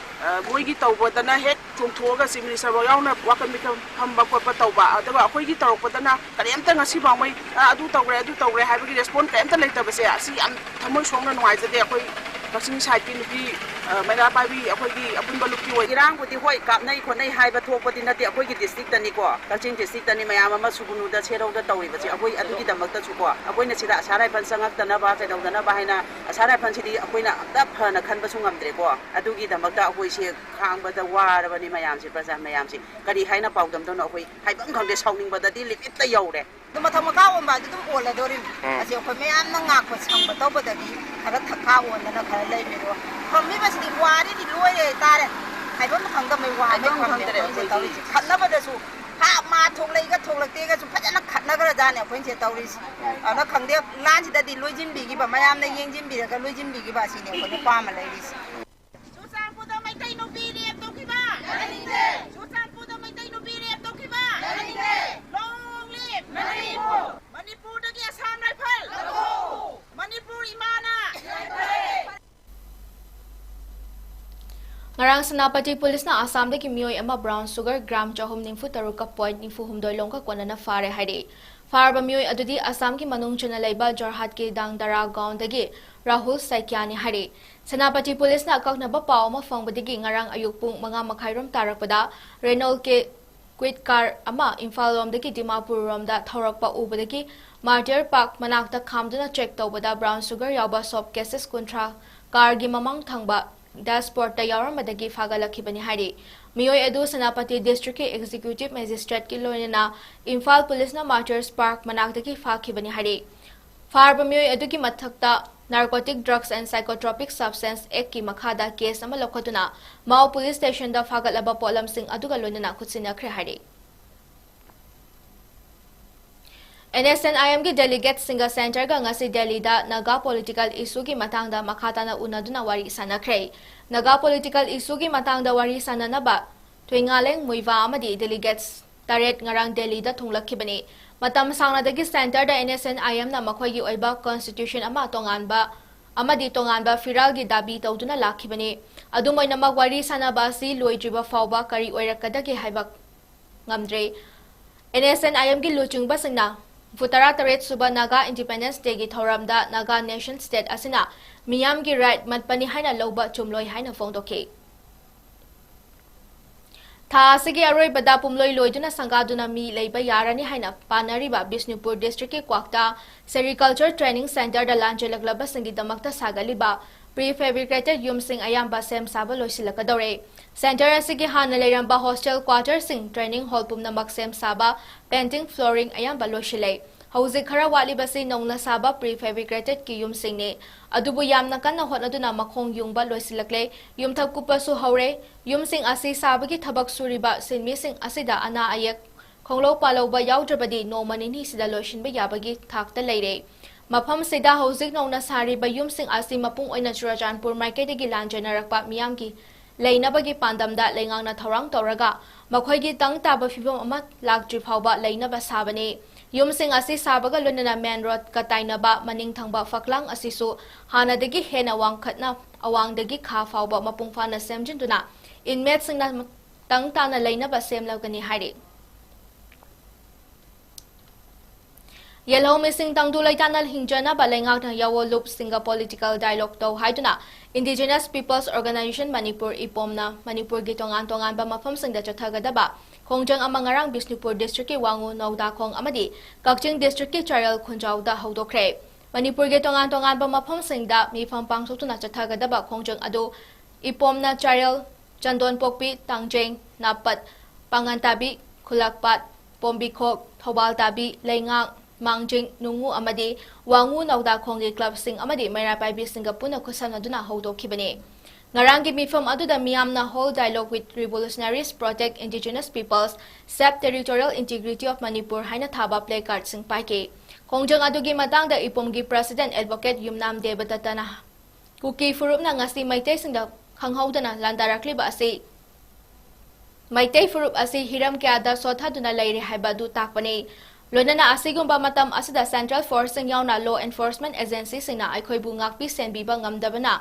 ꯑ, ꯃꯣꯏꯒꯤ ꯇꯧꯕꯗꯅ ꯍꯦꯛ ꯆꯣꯡꯊꯣꯛꯑꯒ ꯆꯤꯐ ꯃꯤꯅꯤꯁꯇꯔꯐꯥꯎ ꯌꯥꯎꯅ ꯋꯥꯀꯠ ꯃꯤꯐꯝ ꯐꯝꯕ ꯈꯣꯠꯄ ꯇꯧꯕ, ꯑꯗꯨꯒ ꯑꯩꯈꯣꯏꯒꯤ ꯇꯧꯔꯛꯄꯗꯅ ꯀꯔꯤꯝꯇ ꯉꯁꯤ ꯐꯥꯎꯉꯩ, "ꯑ, ꯑꯗꯨ ꯇꯧꯈ꯭ꯔꯦ, ꯑꯗꯨ ꯇꯧꯈ꯭ꯔꯦ" ꯍꯥꯏꯕꯒꯤ ꯔꯦꯁꯄꯣꯟ ꯀꯔꯤꯝꯇ ꯂꯩꯇꯕꯁꯦ, ꯑꯁꯤ ꯌꯥꯝ ꯊꯃꯣꯏ ꯁꯣꯛꯅ ꯅꯨꯡꯉꯥꯏꯖꯗꯦ꯫ ꯑꯩꯈꯣꯏ ꯀꯛꯆꯤꯡ ꯁꯥꯏꯠꯀꯤ ꯅꯨꯄꯤ, ꯑ, ꯃꯩꯔꯥ ꯄꯥꯏꯕꯤ ꯑꯩꯈꯣꯏꯒꯤ ꯑꯄꯨꯟꯕ ꯂꯨꯞꯀꯤ ꯑꯣꯏ꯫ ꯏꯔꯥꯡꯕꯨꯗꯤ ꯍꯣꯏ ꯀꯥꯞꯅꯩ ꯈꯣꯠꯅꯩ ꯍꯥꯏꯕ ꯊꯣꯛꯄꯗꯤ ꯅꯠꯇꯦ, ꯑꯩꯈꯣꯏꯒꯤ ꯗꯤꯁꯇ꯭ꯔꯤꯛꯇꯅꯤꯀꯣ, ꯀꯛꯆꯤꯡ ꯗꯤꯁꯇ꯭ꯔꯤꯛꯇꯅꯤ ꯃꯌꯥꯝ ꯑꯃ ꯁꯨꯒꯨꯅꯨꯗ ꯁꯦꯔꯧꯗ ꯇꯧꯔꯤꯕꯁꯦ꯫ ꯑꯩꯈꯣꯏ ꯑꯗꯨꯒꯤꯗꯃꯛꯇꯁꯨꯀꯣ, ꯑꯩꯈꯣꯏꯅ ꯁꯤꯗ ꯑꯁꯥ ꯔꯥꯏꯐꯜ ꯆꯪꯉꯛꯇꯅꯕ ꯀꯩꯗꯧꯗꯅꯕ ꯍꯥꯏꯅ ꯑꯁꯥ ꯔꯥꯏꯐꯜꯁꯤꯗꯤ ꯑꯩꯈꯣꯏꯅ ꯑꯝꯇ ꯐꯅ ꯈꯟꯕꯁꯨ ꯉꯝꯗ꯭ꯔꯦꯀꯣ꯫ ꯑꯗꯨꯒꯤꯗꯃꯛꯇ ꯑꯩꯈꯣꯏꯁꯦ ꯈꯥꯡꯕꯗ ꯋꯥꯔꯕꯅꯤ ꯃꯌꯥꯝꯁꯦ, ꯄ꯭ꯔꯖꯥ ꯃꯌꯥꯝꯁꯦ꯫ ꯀꯔꯤ ꯍꯥꯏꯅ ꯄꯥꯎꯗꯝꯗꯧꯅꯣ ꯑꯩꯈꯣꯏ ꯍꯥꯏꯐꯝ ꯈꯪꯗꯦ, ꯁꯥꯎꯅꯤꯡꯕꯗꯗꯤ ꯂꯤꯃꯤꯠꯇ ꯌꯧꯔꯦ꯫ ꯑꯗꯨ ꯃꯊꯛ ꯃꯈꯥ ꯑꯣꯟꯕ ꯍꯥꯏꯗꯨ ꯑꯗꯨꯝ ꯑꯣꯜꯂꯗꯣꯔꯤꯅꯤ꯫ ꯎꯝ꯫ ꯑꯁꯤ ꯑꯩꯈꯣꯏ ꯃꯌꯥꯝꯅ ꯉꯥꯛꯄ ꯁꯪꯕ ꯇꯧꯕꯗꯒꯤ ꯈꯔ ꯊꯛ ꯈꯥ ꯑꯣꯟꯗꯅ ꯈꯔ ꯂꯩꯕꯅꯤ꯫ ꯑꯗꯣ ꯐꯝꯃꯤꯕꯁꯤꯗꯤ ꯋꯥꯔꯤꯗꯤ ꯂꯣꯏꯔꯦ ꯍꯥꯏꯇꯥꯔꯦ꯫ ꯍꯥꯏꯐꯝ ꯈꯪꯗꯃꯩ ꯋꯥ ꯑꯃ ꯍꯥꯏꯐꯝ ꯐꯪꯗꯦ ꯈꯪꯗꯔꯦ ꯑꯩꯈꯣꯏꯁꯦ ꯑꯩꯈꯣꯏꯗꯤ꯫ ꯇꯧꯔꯤꯁꯦ꯫ ꯈꯠꯅꯕꯗꯁꯨ ꯍꯥ ꯃꯥ ꯊꯣꯛꯂꯛꯏꯒ ꯊꯣꯛꯂꯛꯇꯦꯒꯁꯨ ꯐꯖꯅ ꯈꯠꯅꯈ꯭ꯔꯖꯥꯠꯅꯦ ꯑꯩꯈꯣꯏꯅ ꯁꯤꯗ ꯇꯧꯔꯤꯁꯦ꯫ ꯑꯗꯨꯅ ꯈꯪꯗꯦ, ꯂꯥꯟꯁꯤꯗꯗꯤ ꯂꯣꯏꯁꯤꯟꯕꯤꯈꯤꯕ, ꯃꯌꯥꯝꯅ ꯌꯦꯡꯁꯤꯟꯕꯤꯔꯒ ꯂꯣꯏꯁꯤꯟꯕꯤꯈꯤꯕ ꯑꯁꯤꯅꯦ ꯑꯩꯈꯣꯏꯅ ꯄꯥꯝꯃ ꯂꯩꯔꯤꯁꯦ꯫ ꯆꯨꯔꯆꯥꯟꯄꯨꯔꯗ ꯃꯩꯇꯩ ꯅꯨꯄꯤ ꯔꯦꯞ ꯇꯧꯈꯤꯕ꯫ ꯆꯨꯔꯆꯥꯟꯄꯨꯔꯗ ꯃꯩꯇꯩ ꯅꯨꯄꯤ ꯔꯦꯞ ꯇꯧꯈꯤꯕ꯫ ꯁꯦꯅꯥꯄꯇꯤ ꯄꯨꯂꯤꯁꯅ ꯑꯁꯥꯝꯗꯒꯤ ꯃꯤꯑꯣꯏ ꯑꯃ brown sugar gram ꯆꯍꯨꯝ ꯅꯤꯐꯨ ꯇꯔꯨꯛꯀ point ꯅꯤꯐꯨ ꯍꯨꯝꯗꯣꯏ ꯂꯣꯝꯒ ꯀꯣꯟꯅꯅ ꯐꯥꯔꯦ ꯍꯥꯏꯔꯤ꯫ ꯐꯥꯔꯕ ꯃꯤꯑꯣꯏ ꯑꯗꯨꯗꯤ ꯑꯁꯥꯝꯒꯤ ꯃꯅꯨꯡ ꯆꯟꯅ ꯂꯩꯕ ꯖꯣꯔꯍꯥꯠꯀꯤ ꯗꯥꯡꯗꯔꯥ ꯒꯥꯎꯟꯗꯒꯤ ꯔꯥꯍꯨꯜ ꯁꯥꯏꯀ꯭ꯌꯥꯅꯤ ꯍꯥꯏꯔꯤ꯫ ꯁꯦꯅꯥꯄꯇꯤ ꯄꯨꯂꯤꯁꯅ ꯑꯀꯛꯅꯕ ꯄꯥꯎ ꯑꯃ ꯐꯪꯕꯗꯒꯤ ꯉꯔꯥꯡ ꯑꯌꯨꯛ ꯄꯨꯡ ꯃꯉꯥ ꯃꯈꯥꯏꯔꯣꯝ ꯇꯥꯔꯛꯄꯗ ꯔꯦꯅꯣꯜ ꯀꯦ ꯀ꯭ꯋꯤꯠ ꯀꯥꯔ ꯑꯃ ꯏꯝꯐꯥꯜ ꯂꯣꯝꯗꯒꯤ ꯗꯤꯃꯥꯄꯨꯔ ꯔꯣꯝꯗ ꯊꯧꯔꯛꯄ ꯎꯕꯗꯒꯤ ꯃꯥꯔꯇꯤꯌꯔ ꯄꯥꯔꯛ ꯃꯅꯥꯛꯇ ꯈꯥꯝꯗꯨꯅ ꯆꯦꯛ ꯇꯧꯕꯗ brown sugar ꯌꯥꯎꯕ soap cases ꯀꯨꯟꯊ꯭ꯔꯥ ꯀꯥꯔꯒꯤ ꯃꯃꯥꯡ ꯊꯪꯕ dashboardꯇ ꯌꯥꯎꯔꯝꯕꯗꯒꯤ ꯐꯥꯒꯠꯂꯛꯈꯤꯕꯅꯤ ꯍꯥꯏꯔꯤ꯫ ꯃꯤꯑꯣꯏ ꯑꯗꯨ ꯁꯦꯅꯥꯄꯇꯤ districtꯀꯤ executive magistrateꯀꯤ ꯂꯣꯏꯅꯅ ꯏꯝꯐꯥꯜ ꯄꯨꯂꯤꯁꯅ ꯃꯥꯔꯇꯤꯌꯔꯁ ꯄꯥꯔꯛ ꯃꯅꯥꯛꯇꯒꯤ ꯐꯥꯈꯤꯕꯅꯤ ꯍꯥꯏꯔꯤ꯫ ꯐꯥꯔꯕ ꯃꯤꯑꯣꯏ ꯑꯗꯨꯒꯤ ꯃꯊꯛꯇ Narcotic Drugs and Psychotropic Substance Actꯀꯤ ꯃꯈꯥꯗ case ꯑꯃ ꯂꯧꯈꯠꯇꯨꯅ ꯃꯥꯎ ꯄꯨꯂꯤꯁ ꯁ꯭ꯇꯦꯁꯟꯗ ꯐꯥꯒꯠꯂꯕ ꯄꯣꯠꯂꯝꯁꯤꯡ ꯑꯗꯨꯒ ꯂꯣꯏꯅꯅ ꯈꯨꯠꯁꯤꯟꯅꯈ꯭ꯔꯦ ꯍꯥꯏꯔꯤ꯫ NSCN-IMꯒꯤ delegateꯁꯤꯡꯒ centreꯒ ꯉꯁꯤ ꯗꯦꯜꯂꯤꯗ ꯅꯥꯒꯥ political issueꯒꯤ ꯃꯇꯥꯡꯗ ꯃꯈꯥ ꯇꯥꯅ ꯎꯅꯗꯨꯅ ꯋꯥꯔꯤ ꯁꯥꯟꯅꯈ꯭ꯔꯦ꯫ ꯅꯥꯒꯥ political issueꯒꯤ ꯃꯇꯥꯡꯗ ꯋꯥꯔꯤ ꯁꯥꯟꯅꯅꯕ ꯊꯨꯏꯉꯥꯂꯦꯡ ꯃꯨꯏꯚꯥ ꯑꯃꯗꯤ delegates ꯇꯔꯦꯠ ꯉꯔꯥꯡ ꯗꯦꯜꯂꯤꯗ ꯊꯨꯡꯂꯛꯈꯤꯕꯅꯤ꯫ ꯃꯇꯝ ꯁꯥꯡꯅꯗꯒꯤ centreꯗ NSCN-IMꯅ ꯃꯈꯣꯏꯒꯤ ꯑꯣꯏꯕ constitution ꯑꯃ ꯇꯣꯉꯥꯟꯕ ꯑꯃꯗꯤ ꯇꯣꯉꯥꯟꯕ ꯐꯤꯔꯥꯜꯒꯤ ꯗꯥꯕꯤ ꯇꯧꯗꯨꯅ ꯂꯥꯛꯈꯤꯕꯅꯤ꯫ ꯑꯗꯨꯝ ꯑꯣꯏꯅꯃꯛ, ꯋꯥꯔꯤ ꯁꯥꯟꯅꯕ ꯑꯁꯤ ꯂꯣꯏꯗ꯭ꯔꯤꯕ ꯐꯥꯎꯕ ꯀꯔꯤ ꯑꯣꯏꯔꯛꯀꯗꯒꯦ ꯍꯥꯏꯕ ꯉꯝꯗ꯭ꯔꯦ꯫ NSCN-IMꯒꯤ ꯂꯨꯆꯤꯡꯕꯁꯤꯡꯅ ꯍꯨꯝꯐꯨꯇꯔꯥ ꯇꯔꯦꯠ ꯁꯨꯕ Naga Independence Dayꯒꯤ ꯊꯧꯔꯝꯗ Naga nation state ꯑꯁꯤꯅ ꯃꯤꯌꯥꯝꯒꯤ right ꯃꯠꯄꯅꯤ ꯍꯥꯏꯅ ꯂꯧꯕ ꯆꯨꯝꯂꯣꯏ ꯍꯥꯏꯅ ꯐꯣꯡꯗꯣꯛꯈꯤ꯫ ꯊꯥ ꯑꯁꯤꯒꯤ ꯑꯔꯣꯏꯕꯗ ꯄꯨꯝꯂꯣꯏ ꯂꯣꯏꯗꯨꯅ ꯁꯪꯒꯥꯗꯨꯅ ꯃꯤ ꯂꯩꯕ ꯌꯥꯔꯅꯤ ꯍꯥꯏꯅ ꯄꯥꯅꯔꯤꯕ Bishnupur districtꯀꯤ Kwakta Sericulture Training Centreꯗ ꯂꯥꯟꯖꯦꯜꯂꯛꯂꯕꯁꯤꯡꯒꯤꯗꯃꯛꯇ ꯁꯥꯒꯠꯂꯤꯕ prefabricated ꯌꯨꯝꯁꯤꯡ ꯑꯌꯥꯝꯕ ꯁꯦꯝ ꯁꯥꯕ ꯂꯣꯏꯁꯤꯜꯂꯛꯀꯗꯧꯔꯦ꯫ Centre ꯑꯁꯤꯒꯤ ꯍꯥꯟꯅ ꯂꯩꯔꯝꯕ hostel quarterꯁꯤꯡ, training hall ꯄꯨꯝꯅꯃꯛ ꯁꯦꯝ ꯁꯥꯕ, painting, flooring ꯑꯌꯥꯝꯕ ꯂꯣꯏꯁꯤꯜꯂꯦ꯫ ꯍꯧꯖꯤꯛ ꯈꯔ ꯋꯥꯠꯂꯤꯕꯁꯤ ꯅꯧꯅ ꯁꯥꯕ prefabricatedꯀꯤ ꯌꯨꯝꯁꯤꯡꯅꯤ꯫ ꯑꯗꯨꯕꯨ ꯌꯥꯝꯅ ꯀꯟꯅ ꯍꯣꯠꯅꯗꯨꯅ ꯃꯈꯣꯡ ꯌꯨꯡꯕ ꯂꯣꯏꯁꯤꯜꯂꯛꯂꯦ꯫ ꯌꯨꯝꯊꯛ ꯀꯨꯞꯄꯁꯨ ꯍꯧꯔꯦ꯫ ꯌꯨꯝꯁꯤꯡ ꯑꯁꯤ ꯁꯥꯕꯒꯤ ꯊꯕꯛ ꯁꯨꯔꯤꯕ ꯁꯤꯟꯃꯤꯁꯤꯡ ꯑꯁꯤꯗ ꯑꯅꯥ ꯑꯌꯦꯛ, ꯈꯣꯡꯂꯧ ꯄꯥꯂꯧꯕ ꯌꯥꯎꯗ꯭ꯔꯕꯗꯤ ꯅꯣꯡꯃ ꯅꯤꯅꯤꯁꯤꯗ ꯂꯣꯏꯁꯤꯟꯕ ꯌꯥꯕꯒꯤ ꯊꯥꯛꯇ ꯂꯩꯔꯦ꯫ ꯃꯐꯝꯁꯤꯗ ꯍꯧꯖꯤꯛ ꯅꯧꯅ ꯁꯥꯔꯤꯕ ꯌꯨꯝꯁꯤꯡ ꯑꯁꯤ ꯃꯄꯨꯡ ꯑꯣꯏꯅ ꯆꯨꯔꯆꯥꯟꯄꯨꯔ ꯃꯥꯏꯀꯩꯗꯒꯤ ꯂꯥꯟꯖꯦꯟꯅꯔꯛꯄ ꯃꯤꯌꯥꯝꯒꯤ ꯂꯩꯅꯕꯒꯤ ꯄꯥꯟꯗꯝꯗ ꯂꯩꯉꯥꯛꯅ ꯊꯧꯔꯥꯡ ꯇꯧꯔꯒ ꯃꯈꯣꯏꯒꯤ ꯇꯪ ꯇꯥꯕ ꯐꯤꯕꯝ ꯑꯃ ꯂꯥꯛꯇ꯭ꯔꯤ ꯐꯥꯎꯕ ꯂꯩꯅꯕ ꯁꯥꯕꯅꯤ꯫ ꯌꯨꯝꯁꯤꯡ ꯑꯁꯤ ꯁꯥꯕꯒ ꯂꯣꯏꯅꯅ ꯃꯦꯟ ꯔꯣꯗꯀ ꯇꯥꯏꯅꯕ ꯃꯅꯤꯡ ꯊꯪꯕ ꯐꯛꯂꯥꯡ ꯑꯁꯤꯁꯨ ꯍꯥꯟꯅꯗꯒꯤ ꯍꯦꯟꯅ ꯋꯥꯡꯈꯠꯅ ꯑꯋꯥꯡꯗꯒꯤ ꯈꯥ ꯐꯥꯎꯕ ꯃꯄꯨꯡ ꯐꯥꯅ ꯁꯦꯝꯖꯤꯟꯗꯨꯅ inmateꯁꯤꯡꯅ ꯇꯪ ꯇꯥꯅ ꯂꯩꯅꯕ ꯁꯦꯝꯂꯒꯅꯤ ꯍꯥꯏꯔꯤ꯫ ꯌꯦꯜꯍꯧꯃꯤꯁꯤꯡ ꯇꯪꯗꯨ ꯂꯩꯇꯥꯅ ꯍꯤꯡꯖꯅꯕ ꯂꯩꯉꯥꯛꯅ ꯌꯥꯋꯣ ꯂꯨꯞꯁꯤꯡꯒ political dialogue ꯇꯧ ꯍꯥꯏꯗꯨꯅ Indigenous Peoples Organisation ꯃꯅꯤꯄꯨꯔ, ꯏꯄꯣꯝꯅ ꯃꯅꯤꯄꯨꯔꯒꯤ ꯇꯣꯉꯥꯟ ꯇꯣꯉꯥꯟꯕ ꯃꯐꯝꯁꯤꯡꯗ ꯆꯠꯊꯒꯗꯕ ꯈꯣꯡꯖꯪ ꯑꯃ ꯉꯔꯥꯡ ꯕꯤꯁꯅꯨꯄꯨꯔ districtꯀꯤ ꯋꯥꯉꯨ ꯅꯧꯗꯥꯈꯣꯡ ꯑꯃꯗꯤ ꯀꯛꯆꯤꯡ districtꯀꯤ ꯆꯥꯔꯦꯜ ꯈꯨꯟꯖꯥꯎꯗ ꯍꯧꯗꯣꯛꯈ꯭ꯔꯦ꯫ ꯃꯅꯤꯄꯨꯔꯒꯤ ꯇꯣꯉꯥꯟ ꯇꯣꯉꯥꯟꯕ ꯃꯐꯝꯁꯤꯡꯗ ꯃꯤꯐꯝ ꯄꯥꯡꯊꯣꯛꯇꯨꯅ ꯆꯠꯊꯒꯗꯕ ꯈꯣꯡꯖꯪ ꯑꯗꯨ ꯏꯄꯣꯝꯅ ꯆꯥꯔꯦꯜ, ꯆꯟꯗꯣꯟꯄꯣꯛꯄꯤ, ꯇꯥꯡꯖꯩ, ꯅꯥꯄꯠ, ꯄꯥꯉꯟꯇꯥꯕꯤ, ꯈꯨꯜꯂꯛꯄꯥꯠ, ꯄꯣꯝꯕꯤꯈꯣꯛ, ꯊꯧꯕꯥꯜ ꯇꯥꯕꯤ, ꯂꯩꯉꯥꯛ, ꯃꯥꯡꯖꯤꯡ, ꯅꯨꯡꯉꯨ ꯑꯃꯗꯤ ꯋꯥꯉꯨ ꯅꯧꯗꯥꯈꯣꯡꯒꯤ clubꯁꯤꯡ ꯑꯃꯗꯤ ꯃꯩꯔꯥ ꯄꯥꯏꯕꯤꯁꯤꯡꯒ ꯄꯨꯟꯅ ꯈꯨꯠꯁꯝꯅꯗꯨꯅ ꯍꯧꯗꯣꯛꯈꯤꯕꯅꯤ꯫ ꯉꯔꯥꯡꯒꯤ ꯃꯤꯐꯝ ꯑꯗꯨꯗ ꯃꯤꯌꯥꯝꯅ Whole Dialogue with Revolutionaries, Protect Indigenous Peoples, Save Territorial Integrity of Manipur ꯍꯥꯏꯅ ꯊꯥꯕ placardꯁꯤꯡ ꯄꯥꯏꯈꯤ꯫ ꯈꯣꯡꯖꯪ ꯑꯗꯨꯒꯤ ꯃꯇꯥꯡꯗ ꯏꯄꯣꯝꯒꯤ president advocate ꯌꯨꯝꯅꯥꯝ ꯗꯦꯕꯗꯠꯇꯅ ꯀꯨꯀꯤ ꯐꯨꯔꯨꯞꯅ ꯉꯁꯤ ꯃꯩꯇꯩꯁꯤꯡꯗ ꯈꯪꯍꯧꯗꯅ ꯂꯥꯟꯗꯥꯔꯛꯂꯤꯕ ꯑꯁꯤ ꯃꯩꯇꯩ ꯐꯨꯔꯨꯞ ꯑꯁꯤ ꯍꯤꯔꯝ ꯀꯌꯥꯗ ꯁꯣꯠꯊꯗꯨꯅ ꯂꯩꯔꯦ ꯍꯥꯏꯕ ꯑꯗꯨ ꯇꯥꯛꯄꯅꯤ꯫ ꯂꯣꯏꯅꯅ ꯑꯁꯤꯒꯨꯝꯕ ꯃꯇꯝ ꯑꯁꯤꯗ central forceꯁꯤꯡ ꯌꯥꯎꯅ law enforcement agencyꯁꯤꯡꯅ ꯑꯩꯈꯣꯏꯕꯨ ꯉꯥꯛꯄꯤ ꯁꯦꯟꯕꯤꯕ ꯉꯝꯗꯕꯅ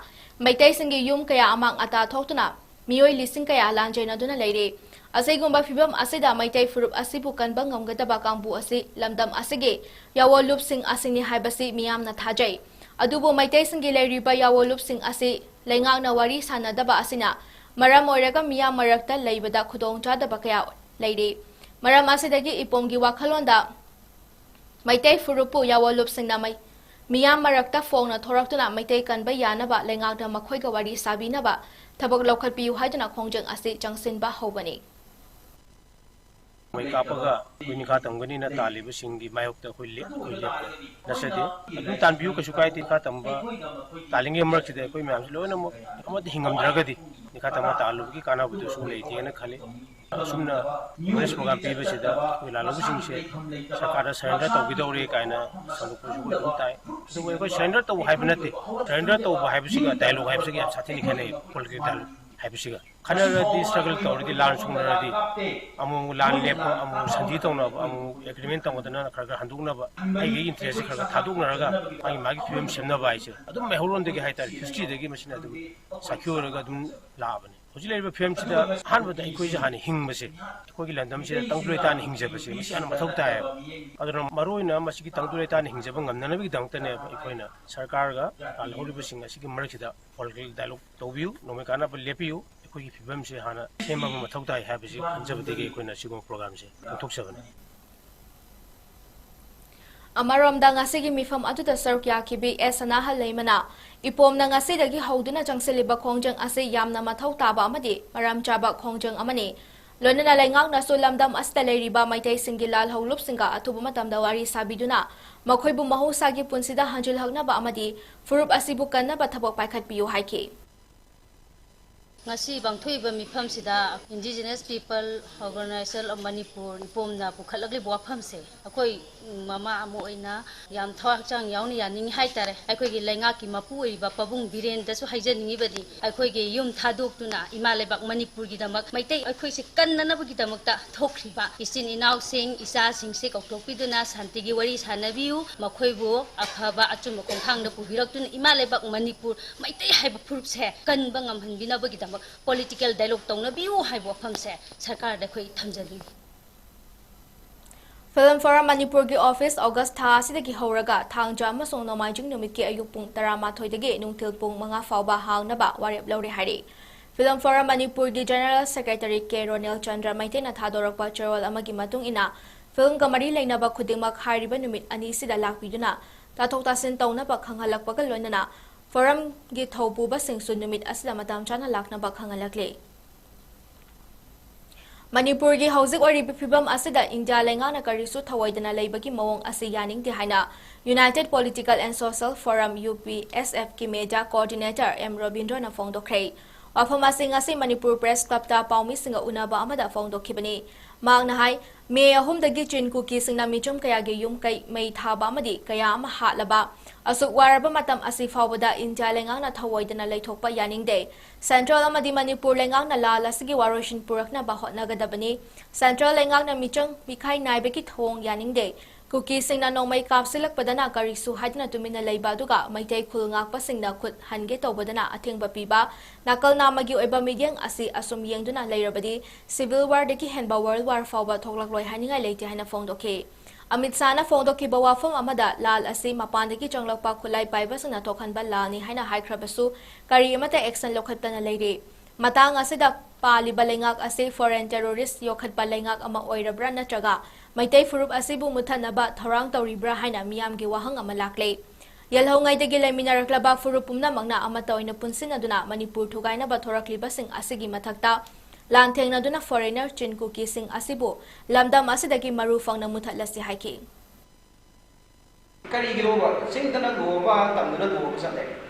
ꯃꯩꯇꯩꯁꯤꯡꯒꯤ ꯌꯨꯝ ꯀꯌꯥ ꯑꯃꯥꯡ ꯑꯇꯥ ꯊꯣꯛꯇꯨꯅ ꯃꯤꯑꯣꯏ ꯂꯤꯁꯤꯡ ꯀꯌꯥ ꯂꯥꯟꯖꯦꯟꯅꯗꯨꯅ ꯂꯩꯔꯤ꯫ ꯑꯁꯤꯒꯨꯝꯕ ꯐꯤꯕꯝ ꯑꯁꯤꯗ ꯃꯩꯇꯩ ꯐꯨꯔꯨꯞ ꯑꯁꯤꯕꯨ ꯀꯟꯕ ꯉꯝꯒꯗꯕ ꯀꯥꯡꯕꯨ ꯑꯁꯤ ꯂꯝꯗꯝ ꯑꯁꯤꯒꯤ ꯌꯥꯋꯣ ꯂꯨꯞꯁꯤꯡ ꯑꯁꯤꯅꯤ ꯍꯥꯏꯕꯁꯤ ꯃꯤꯌꯥꯝꯅ ꯊꯥꯖꯩ꯫ ꯑꯗꯨꯕꯨ ꯃꯩꯇꯩꯁꯤꯡꯒꯤ ꯂꯩꯔꯤꯕ ꯌꯥꯋꯣ ꯂꯨꯞꯁꯤꯡ ꯑꯁꯤ ꯂꯩꯉꯥꯛꯅ ꯋꯥꯔꯤ ꯁꯥꯅꯗꯕ ꯑꯁꯤꯅ ꯃꯔꯝ ꯑꯣꯏꯔꯒ ꯃꯤꯌꯥꯝ ꯃꯔꯛꯇ ꯂꯩꯕꯗ ꯈꯨꯗꯣꯡꯆꯥꯗꯕ ꯀꯌꯥ ꯂꯩꯔꯤ꯫ ꯃꯔꯝ ꯑꯁꯤꯗꯒꯤ ꯏꯄꯣꯝꯒꯤ ꯋꯥꯈꯜꯂꯣꯟꯗ ꯃꯩꯇꯩ ꯐꯨꯔꯨꯞꯄꯨ ꯌꯥꯋꯣ ꯂꯨꯞꯁꯤꯡꯅ ꯃꯩ-, ꯃꯤꯌꯥꯝ ꯃꯔꯛꯇ ꯐꯣꯡꯅ ꯊꯣꯔꯛꯇꯨꯅ ꯃꯩꯇꯩ ꯀꯟꯕ ꯌꯥꯅꯕ ꯂꯩꯉꯥꯛꯅ ꯃꯈꯣꯏꯒ ꯋꯥꯔꯤ ꯁꯥꯕꯤꯅꯕ ꯊꯕꯛ ꯂꯧꯈꯠꯄꯤꯌꯨ ꯍꯥꯏꯗꯨꯅ ꯈꯣꯡꯖꯪ ꯑꯁꯤ ꯆꯪꯁꯤꯟꯕ ꯍꯧꯕꯅꯤ꯫ ꯃꯩ ꯀꯥꯞꯄꯒ ꯑꯩꯈꯣꯏ ꯅꯤꯡꯈꯥ ꯇꯝꯒꯅꯤꯅ ꯇꯥꯜꯂꯤꯕꯁꯤꯡꯒꯤ ꯃꯥꯌꯣꯛꯇ ꯑꯩꯈꯣꯏ ꯂꯦꯞ-, ꯑꯩꯈꯣꯏ ꯂꯦꯞꯄꯦ꯫ ꯅꯠꯆꯗꯦ꯫ ꯑꯗꯨꯝ ꯇꯥꯟꯕꯤꯌꯨ, ꯀꯩꯁꯨ ꯀꯥꯏꯗꯦ꯫ ꯅꯤꯡꯈꯥ ꯇꯝꯕ ꯇꯥꯜꯂꯤꯉꯩ ꯃꯔꯛꯁꯤꯗ ꯑꯩꯈꯣꯏ ꯃꯌꯥꯝꯁꯤ ꯂꯣꯏꯅꯃꯛ ꯑꯃꯠꯇ ꯍꯤꯡꯉꯝꯗ꯭ꯔꯒꯗꯤ ꯅꯤꯡꯈꯥ ꯇꯝꯕ ꯇꯥꯜꯂꯨꯕꯒꯤ ꯀꯥꯟꯅꯕꯗꯨꯁꯨ ꯂꯩꯇꯦꯅ ꯈꯜꯂꯤ꯫ ꯑꯁꯨꯝꯅ awareness program ꯄꯤꯕꯁꯤꯗ ꯑꯩꯈꯣꯏ ꯂꯥꯜꯍꯧꯕꯁꯤꯡꯁꯦ ꯁꯔꯀꯥꯔꯗ surrender ꯇꯧꯈꯤꯗꯧꯔꯦ ꯀꯥꯏꯅ ꯁꯟꯗꯣꯛꯄꯁꯨ ꯑꯩꯈꯣꯏ ꯑꯗꯨꯝ ꯇꯥꯏ꯫ ꯑꯗꯨꯕꯨ ꯑꯩꯈꯣꯏ surrender ꯇꯧꯕ ꯍꯥꯏꯕ ꯅꯠꯇꯦ꯫ Surrender ꯇꯧꯕ ꯍꯥꯏꯕꯁꯤꯒ dialogue ꯍꯥꯏꯕꯁꯤꯒ ꯌꯥꯝ ꯁꯥꯊꯤꯅ ꯈꯦꯠꯅꯩ꯫ Political dialogue꯫ ꯍꯥꯏꯕꯁꯤꯒ ꯈꯟꯅꯔꯗꯤ, struggle ꯇꯧꯔꯗꯤ, ꯂꯥꯟ ꯁꯣꯛꯅꯔꯗꯤ, ꯑꯃꯨꯛ ꯂꯥꯟ ꯂꯦꯞꯄ, ꯑꯃꯨꯛ ꯁꯟꯙꯤ ꯇꯧꯅꯕ, ꯑꯃꯨꯛ agreement ꯇꯧꯅꯗꯅ ꯈꯔ ꯈꯔ ꯍꯟꯗꯣꯛꯅꯕ, ꯑꯩꯒꯤ interest ꯁꯦ ꯈꯔ ꯈꯔ ꯊꯥꯗꯣꯛꯅꯔꯒ ꯃꯥꯒꯤ ꯃꯥꯒꯤ ꯐꯤꯕꯝ ꯁꯦꯝꯅꯕ ꯍꯥꯏꯁꯦ ꯑꯗꯨꯝ ꯃꯩꯍꯧꯔꯣꯟꯗꯒꯤ ꯍꯥꯏꯇꯥꯔꯦ, history ꯗꯒꯤ ꯃꯁꯤꯅ ꯑꯗꯨꯝ ꯁꯥꯈꯤ ꯑꯣꯏꯔꯒ ꯑꯗꯨꯝ ꯂꯥꯛꯑꯕꯅꯤ꯫ ꯍꯧꯖꯤꯛ ꯂꯩꯔꯤꯕ ꯐꯤꯕꯝꯁꯤꯗ ꯑꯍꯥꯟꯕꯗ ꯑꯩꯈꯣꯏꯁꯦ ꯍꯥꯟꯅ ꯍꯤꯡꯕꯁꯦ, ꯑꯩꯈꯣꯏꯒꯤ ꯂꯝꯗꯝꯁꯤꯗ ꯇꯪꯗꯨ ꯂꯩꯇꯥꯅ ꯍꯤꯡꯖꯕꯁꯦ ꯃꯁꯤ ꯌꯥꯝꯅ ꯃꯊꯧ ꯇꯥꯏꯌꯦꯕ꯫ ꯑꯗꯨꯅ ꯃꯔꯨꯑꯣꯏꯅ ꯃꯁꯤꯒꯤ ꯇꯪꯗꯨ ꯂꯩꯇꯥꯅ ꯍꯤꯡꯖꯕ ꯉꯝꯅꯅꯕꯒꯤꯗꯃꯛꯇꯅꯦꯕ ꯑꯩꯈꯣꯏꯅ ꯁꯔꯀꯥꯔꯒ ꯂꯥꯜꯍꯧꯔꯤꯕꯁꯤꯡ ꯑꯁꯤꯒꯤ ꯃꯔꯛꯁꯤꯗ political dialogue ꯇꯧꯕꯤꯌꯨ, ꯅꯣꯡꯃꯩ ꯀꯥꯟꯅꯕ ꯂꯦꯞꯄꯤꯌꯨ, ꯑꯩꯈꯣꯏꯒꯤ ꯐꯤꯕꯝꯁꯦ ꯍꯥꯟꯅ ꯁꯦꯝꯕ ꯑꯃ ꯃꯊꯧ ꯇꯥꯏ ꯍꯥꯏꯕꯁꯤ ꯈꯟꯖꯕꯗꯒꯤ ꯑꯩꯈꯣꯏꯅ ꯁꯤꯒꯨꯝꯕ program ꯁꯦ ꯄꯥꯡꯊꯣꯛꯆꯕꯅꯤ꯫ ꯑꯃꯔꯣꯝꯗ ꯉꯁꯤꯒꯤ ꯃꯤꯐꯝ ꯑꯗꯨꯗ ꯁꯔꯨꯛ ꯌꯥꯈꯤꯕꯤ ꯑꯦꯁ ꯁꯅꯥꯍꯜ ꯂꯩꯃꯅ, ꯏꯄꯣꯝꯅ ꯉꯁꯤꯗꯒꯤ ꯍꯧꯗꯨꯅ ꯆꯪꯁꯤꯜꯂꯤꯕ ꯈꯣꯡꯖꯪ ꯑꯁꯤ ꯌꯥꯝꯅ ꯃꯊꯧ ꯇꯥꯕ ꯑꯃꯗꯤ ꯃꯔꯝ ꯆꯥꯕ ꯈꯣꯡꯖꯪ ꯑꯃꯅꯤ꯫ ꯂꯣꯏꯅꯅ ꯂꯩꯉꯥꯛꯅꯁꯨ ꯂꯝꯗꯝ ꯑꯁꯤꯗ ꯂꯩꯔꯤꯕ ꯃꯩꯇꯩꯁꯤꯡꯒꯤ ꯂꯥꯜꯍꯧꯂꯨꯞꯁꯤꯡꯒ ꯑꯊꯨꯕ ꯃꯇꯝꯗ ꯋꯥꯔꯤ ꯁꯥꯕꯤꯗꯨꯅ ꯃꯈꯣꯏꯕꯨ ꯃꯍꯧꯁꯥꯒꯤ ꯄꯨꯟꯁꯤꯗ ꯍꯟꯖꯤꯜꯍꯛꯅꯕ ꯑꯃꯗꯤ ꯐꯨꯔꯨꯞ ꯑꯁꯤꯕꯨ ꯀꯟꯅꯕ ꯊꯕꯛ ꯄꯥꯏꯈꯠꯄꯤꯌꯨ ꯍꯥꯏꯈꯤ꯫ ꯉꯁꯤ ꯄꯥꯡꯊꯣꯛꯏꯕ ꯃꯤꯐꯝꯁꯤꯗ Indigenous People Organization of Manipur, ꯏꯄꯣꯝꯅ ꯄꯨꯈꯠꯂꯛꯂꯤꯕ ꯋꯥꯐꯝꯁꯦ ꯑꯩꯈꯣꯏ ꯃꯃꯥ ꯑꯃ ꯑꯣꯏꯅ ꯌꯥꯝ ꯊꯋꯥꯏ ꯍꯛꯆꯥꯡ ꯌꯥꯎꯅ ꯌꯥꯅꯤꯡꯉꯤ ꯍꯥꯏꯇꯥꯔꯦ꯫ ꯑꯩꯈꯣꯏꯒꯤ ꯂꯩꯉꯥꯛꯀꯤ ꯃꯄꯨ ꯑꯣꯏꯔꯤꯕ ꯄꯥꯕꯨꯡ ꯕꯤꯔꯦꯟꯗꯁꯨ ꯍꯥꯏꯖꯅꯤꯡꯉꯤꯕꯗꯤ, ꯑꯩꯈꯣꯏꯒꯤ ꯌꯨꯝ ꯊꯥꯗꯣꯛꯇꯨꯅ ꯏꯃꯥ ꯂꯩꯕꯥꯛ ꯃꯅꯤꯄꯨꯔꯒꯤꯗꯃꯛ ꯃꯩꯇꯩ ꯑꯩꯈꯣꯏꯁꯦ ꯀꯟꯅꯅꯕꯒꯤꯗꯃꯛꯇ ꯊꯣꯛꯈ꯭ꯔꯤꯕ ꯏꯆꯤꯟ ꯏꯅꯥꯎꯁꯤꯡ, ꯏꯆꯥꯁꯤꯡꯁꯦ ꯀꯧꯊꯣꯛꯄꯤꯗꯨꯅ ꯁꯥꯟꯇꯤꯒꯤ ꯋꯥꯔꯤ ꯁꯥꯟꯅꯕꯤꯌꯨ, ꯃꯈꯣꯏꯕꯨ ꯑꯐꯕ ꯑꯆꯨꯝꯕ ꯈꯣꯡꯊꯥꯡꯗ ꯄꯨꯕꯤꯔꯛꯇꯨꯅ ꯏꯃꯥ ꯂꯩꯕꯥꯛ ꯃꯅꯤꯄꯨꯔ ꯃꯩꯇꯩ ꯍꯥꯏꯕ ꯐꯨꯔꯨꯞꯁꯦ ꯀꯟꯕ ꯉꯝꯍꯟꯕꯤꯅꯕꯒꯤꯗꯃꯛ political dialogue ꯇꯧꯅꯕꯤꯌꯨ ꯍꯥꯏꯕ ꯋꯥꯐꯝꯁꯦ ꯁꯔꯀꯥꯔꯗ ꯑꯩꯈꯣꯏ ꯊꯝꯖꯅꯤꯡꯏ꯫ Film Forum ꯃꯅꯤꯄꯨꯔꯒꯤ office August ꯊꯥ ꯑꯁꯤꯗꯒꯤ ꯍꯧꯔꯒ ꯊꯥꯡꯖ ꯑꯃꯁꯨꯡ ꯅꯣꯡꯃꯥꯏꯖꯤꯡ ꯅꯨꯃꯤꯠꯀꯤ ꯑꯌꯨꯛ ꯄꯨꯡ ꯇꯔꯥꯃꯥꯊꯣꯏꯗꯒꯤ ꯅꯨꯡꯊꯤꯜ ꯄꯨꯡ ꯃꯉꯥ ꯐꯥꯎꯕ ꯍꯥꯡꯅꯕ ꯋꯥꯔꯦꯞ ꯂꯧꯔꯦ ꯍꯥꯏꯔꯤ꯫ Film Forum ꯃꯅꯤꯄꯨꯔꯒꯤ General Secretary ꯀꯦ ꯔꯣꯅꯦꯜ ꯆꯟꯗ꯭ꯔ ꯃꯩꯇꯩꯅ ꯊꯥꯗꯣꯔꯛꯄ ꯆꯦꯔꯣꯜ ꯑꯃꯒꯤ ꯃꯇꯨꯡ ꯏꯟꯅ, filmꯒ ꯃꯔꯤ ꯂꯩꯅꯕ ꯈꯨꯗꯤꯡꯃꯛ ꯍꯥꯏꯔꯤꯕ ꯅꯨꯃꯤꯠ ꯑꯅꯤꯁꯤꯗ ꯂꯥꯛꯄꯤꯗꯨꯅ ꯇꯥꯊꯣꯛ ꯇꯥꯁꯤꯟ ꯇꯧꯅꯕ ꯈꯪꯍꯜꯂꯛꯄꯒ ꯂꯣꯏꯅꯅ forumꯒꯤ ꯊꯧꯄꯨꯕꯁꯤꯡꯁꯨ ꯅꯨꯃꯤꯠ ꯑꯁꯤꯗ ꯃꯇꯝ ꯆꯥꯅ ꯂꯥꯛꯅꯕ ꯈꯪꯍꯜꯂꯛꯂꯤ꯫ ꯃꯅꯤꯄꯨꯔꯒꯤ ꯍꯧꯖꯤꯛ ꯑꯣꯏꯔꯤꯕ ꯐꯤꯕꯝ ꯑꯁꯤꯗ ꯏꯟꯗꯤꯌꯥ ꯂꯩꯉꯥꯛꯅ ꯀꯔꯤꯁꯨ ꯊꯧꯑꯣꯏꯗꯅ ꯂꯩꯕꯒꯤ ꯃꯑꯣꯡ ꯑꯁꯤ ꯌꯥꯅꯤꯡꯗꯦ ꯍꯥꯏꯅ United Political and Social Forum, UPSFꯀꯤ media coordinator ꯑꯦꯝ ꯔꯕꯤꯟꯗ꯭ꯔꯅ ꯐꯣꯡꯗꯣꯛꯈ꯭ꯔꯦ꯫ ꯋꯥꯐꯝ ꯑꯁꯤ ꯉꯁꯤ ꯃꯅꯤꯄꯨꯔ Press Clubꯇ ꯄꯥꯎꯃꯤꯁꯤꯡꯒ ꯎꯅꯕ ꯑꯃꯗ ꯐꯣꯡꯗꯣꯛꯈꯤꯕꯅꯤ꯫ ꯃꯍꯥꯛꯅ ꯍꯥꯏ, ꯃꯦ ꯑꯍꯨꯝꯗꯒꯤ ꯆꯤꯟ ꯀꯨꯀꯤꯁꯤꯡꯅ ꯃꯤꯆꯝ ꯀꯌꯥꯒꯤ ꯌꯨꯝ ꯀꯩ ꯃꯩ ꯊꯥꯕ ꯑꯃꯗꯤ ꯀꯌꯥ ꯑꯃ ꯍꯥꯠꯂꯕ ꯑꯁꯨꯛ ꯋꯥꯔꯕ ꯃꯇꯝ ꯑꯁꯤ ꯐꯥꯎꯕꯗ ꯏꯟꯗꯤꯌꯥ ꯂꯩꯉꯥꯛꯅ ꯊꯧꯑꯣꯏꯗꯅ ꯂꯩꯊꯣꯛꯄ ꯌꯥꯅꯤꯡꯗꯦ꯫ ꯁꯦꯟꯇ꯭ꯔꯦꯜ ꯑꯃꯗꯤ ꯃꯅꯤꯄꯨꯔ ꯂꯩꯉꯥꯛꯅ ꯂꯥꯜ ꯑꯁꯤꯒꯤ ꯋꯥꯔꯣꯏꯁꯤꯟ ꯄꯨꯔꯛꯅꯕ ꯍꯣꯠꯅꯒꯗꯕꯅꯤ꯫ ꯁꯦꯟꯇ꯭ꯔꯦꯜ ꯂꯩꯉꯥꯛꯅ ꯃꯤꯆꯪ ꯃꯤꯈꯥꯏ ꯅꯥꯏꯕꯒꯤ ꯊꯧꯑꯣꯡ ꯌꯥꯅꯤꯡꯗꯦ꯫ ꯀꯨꯀꯤꯁꯤꯡꯅ ꯅꯣꯡꯃꯩ ꯀꯥꯞꯁꯤꯜꯂꯛꯄꯗꯅ ꯀꯔꯤꯁꯨ ꯍꯥꯏꯗꯨꯅ ꯇꯨꯃꯤꯟꯅ ꯂꯩꯕ ꯑꯗꯨꯒ ꯃꯩꯇꯩ ꯈꯨꯜ ꯉꯥꯛꯄꯁꯤꯡꯅ ꯈꯨꯠ ꯍꯟꯒꯦ ꯇꯧꯕꯗꯅ ꯑꯊꯤꯡꯕ ꯄꯤꯕ, ꯅꯥꯀꯜ ꯅꯥꯝꯃꯒꯤ ꯑꯣꯏꯕ ꯃꯤꯠꯌꯦꯡ ꯑꯁꯤ ꯑꯁꯨꯝ ꯌꯦꯡꯗꯨꯅ ꯂꯩꯔꯕꯗꯤ civil warꯗꯒꯤ ꯍꯦꯟꯕ world war ꯐꯥꯎꯕ ꯊꯣꯛꯂꯛꯂꯣꯏ ꯍꯥꯏꯅꯤꯡꯉꯥꯏ ꯂꯩꯇꯦ ꯍꯥꯏꯅ ꯐꯣꯡꯗꯣꯛꯈꯤ꯫ ꯑꯃꯤꯠ ꯁꯥꯍꯅ ꯐꯣꯡꯗꯣꯛꯈꯤꯕ ꯋꯥꯐꯝ ꯑꯃꯗ ꯂꯥꯜ ꯑꯁꯤ ꯃꯄꯥꯟꯗꯒꯤ ꯆꯪꯂꯛꯄ ꯈꯨꯠꯂꯥꯏ ꯄꯥꯏꯕꯁꯤꯡꯅ ꯊꯣꯛꯍꯟꯕ ꯂꯥꯜꯅꯤ ꯍꯥꯏꯅ ꯍꯥꯏꯈ꯭ꯔꯕꯁꯨ ꯀꯔꯤ ꯑꯃꯠꯇ action ꯂꯧꯈꯠꯇꯅ ꯂꯩꯔꯤ꯫ ꯃꯇꯥꯡ ꯑꯁꯤꯗ ꯄꯥꯜꯂꯤꯕ ꯂꯩꯉꯥꯛ ꯑꯁꯤ foreign terrorist ꯌꯣꯛꯈꯠꯄ ꯂꯩꯉꯥꯛ ꯑꯃ ꯑꯣꯏꯔꯕ꯭ꯔꯥ ꯅꯠꯇ꯭ꯔꯒ ꯃꯩꯇꯩ ꯐꯨꯔꯨꯞ ꯑꯁꯤꯕꯨ ꯃꯨꯠꯊꯠꯅꯕ ꯊꯧꯔꯥꯡ ꯇꯧꯔꯤꯕ꯭ꯔꯥ ꯍꯥꯏꯅ ꯃꯤꯌꯥꯝꯒꯤ ꯋꯥꯍꯪ ꯑꯃ ꯂꯥꯛꯂꯦ꯫ ꯌꯦꯜꯍꯧꯉꯩꯗꯒꯤ ꯂꯩꯃꯤꯟꯅꯔꯛꯂꯕ ꯐꯨꯔꯨꯞ ꯄꯨꯝꯅꯃꯛꯅ ꯑꯃꯠꯇ ꯑꯣꯏꯅ ꯄꯨꯟꯁꯤꯟꯅꯗꯨꯅ ꯃꯅꯤꯄꯨꯔ ꯊꯨꯒꯥꯏꯅꯕ ꯊꯣꯔꯛꯂꯤꯕꯁꯤꯡ ꯑꯁꯤꯒꯤ ꯃꯊꯛꯇ ꯂꯥꯟꯊꯦꯡꯅꯗꯨꯅ foreigner ꯆꯤꯟ ꯀꯨꯀꯤꯁꯤꯡ ꯑꯁꯤꯕꯨ ꯂꯝꯗꯝ ꯑꯁꯤꯗꯒꯤ ꯃꯔꯨ ꯐꯪꯅ ꯃꯨꯠꯊꯠꯂꯁꯤ ꯍꯥꯏꯈꯤ꯫ ꯀꯔꯤꯒꯤꯅꯣꯕ ꯆꯤꯡꯗꯅ ꯂꯣ ꯑꯃ, ꯇꯝꯗꯅ ꯂꯣ ꯑꯃ ꯆꯠꯂꯦ?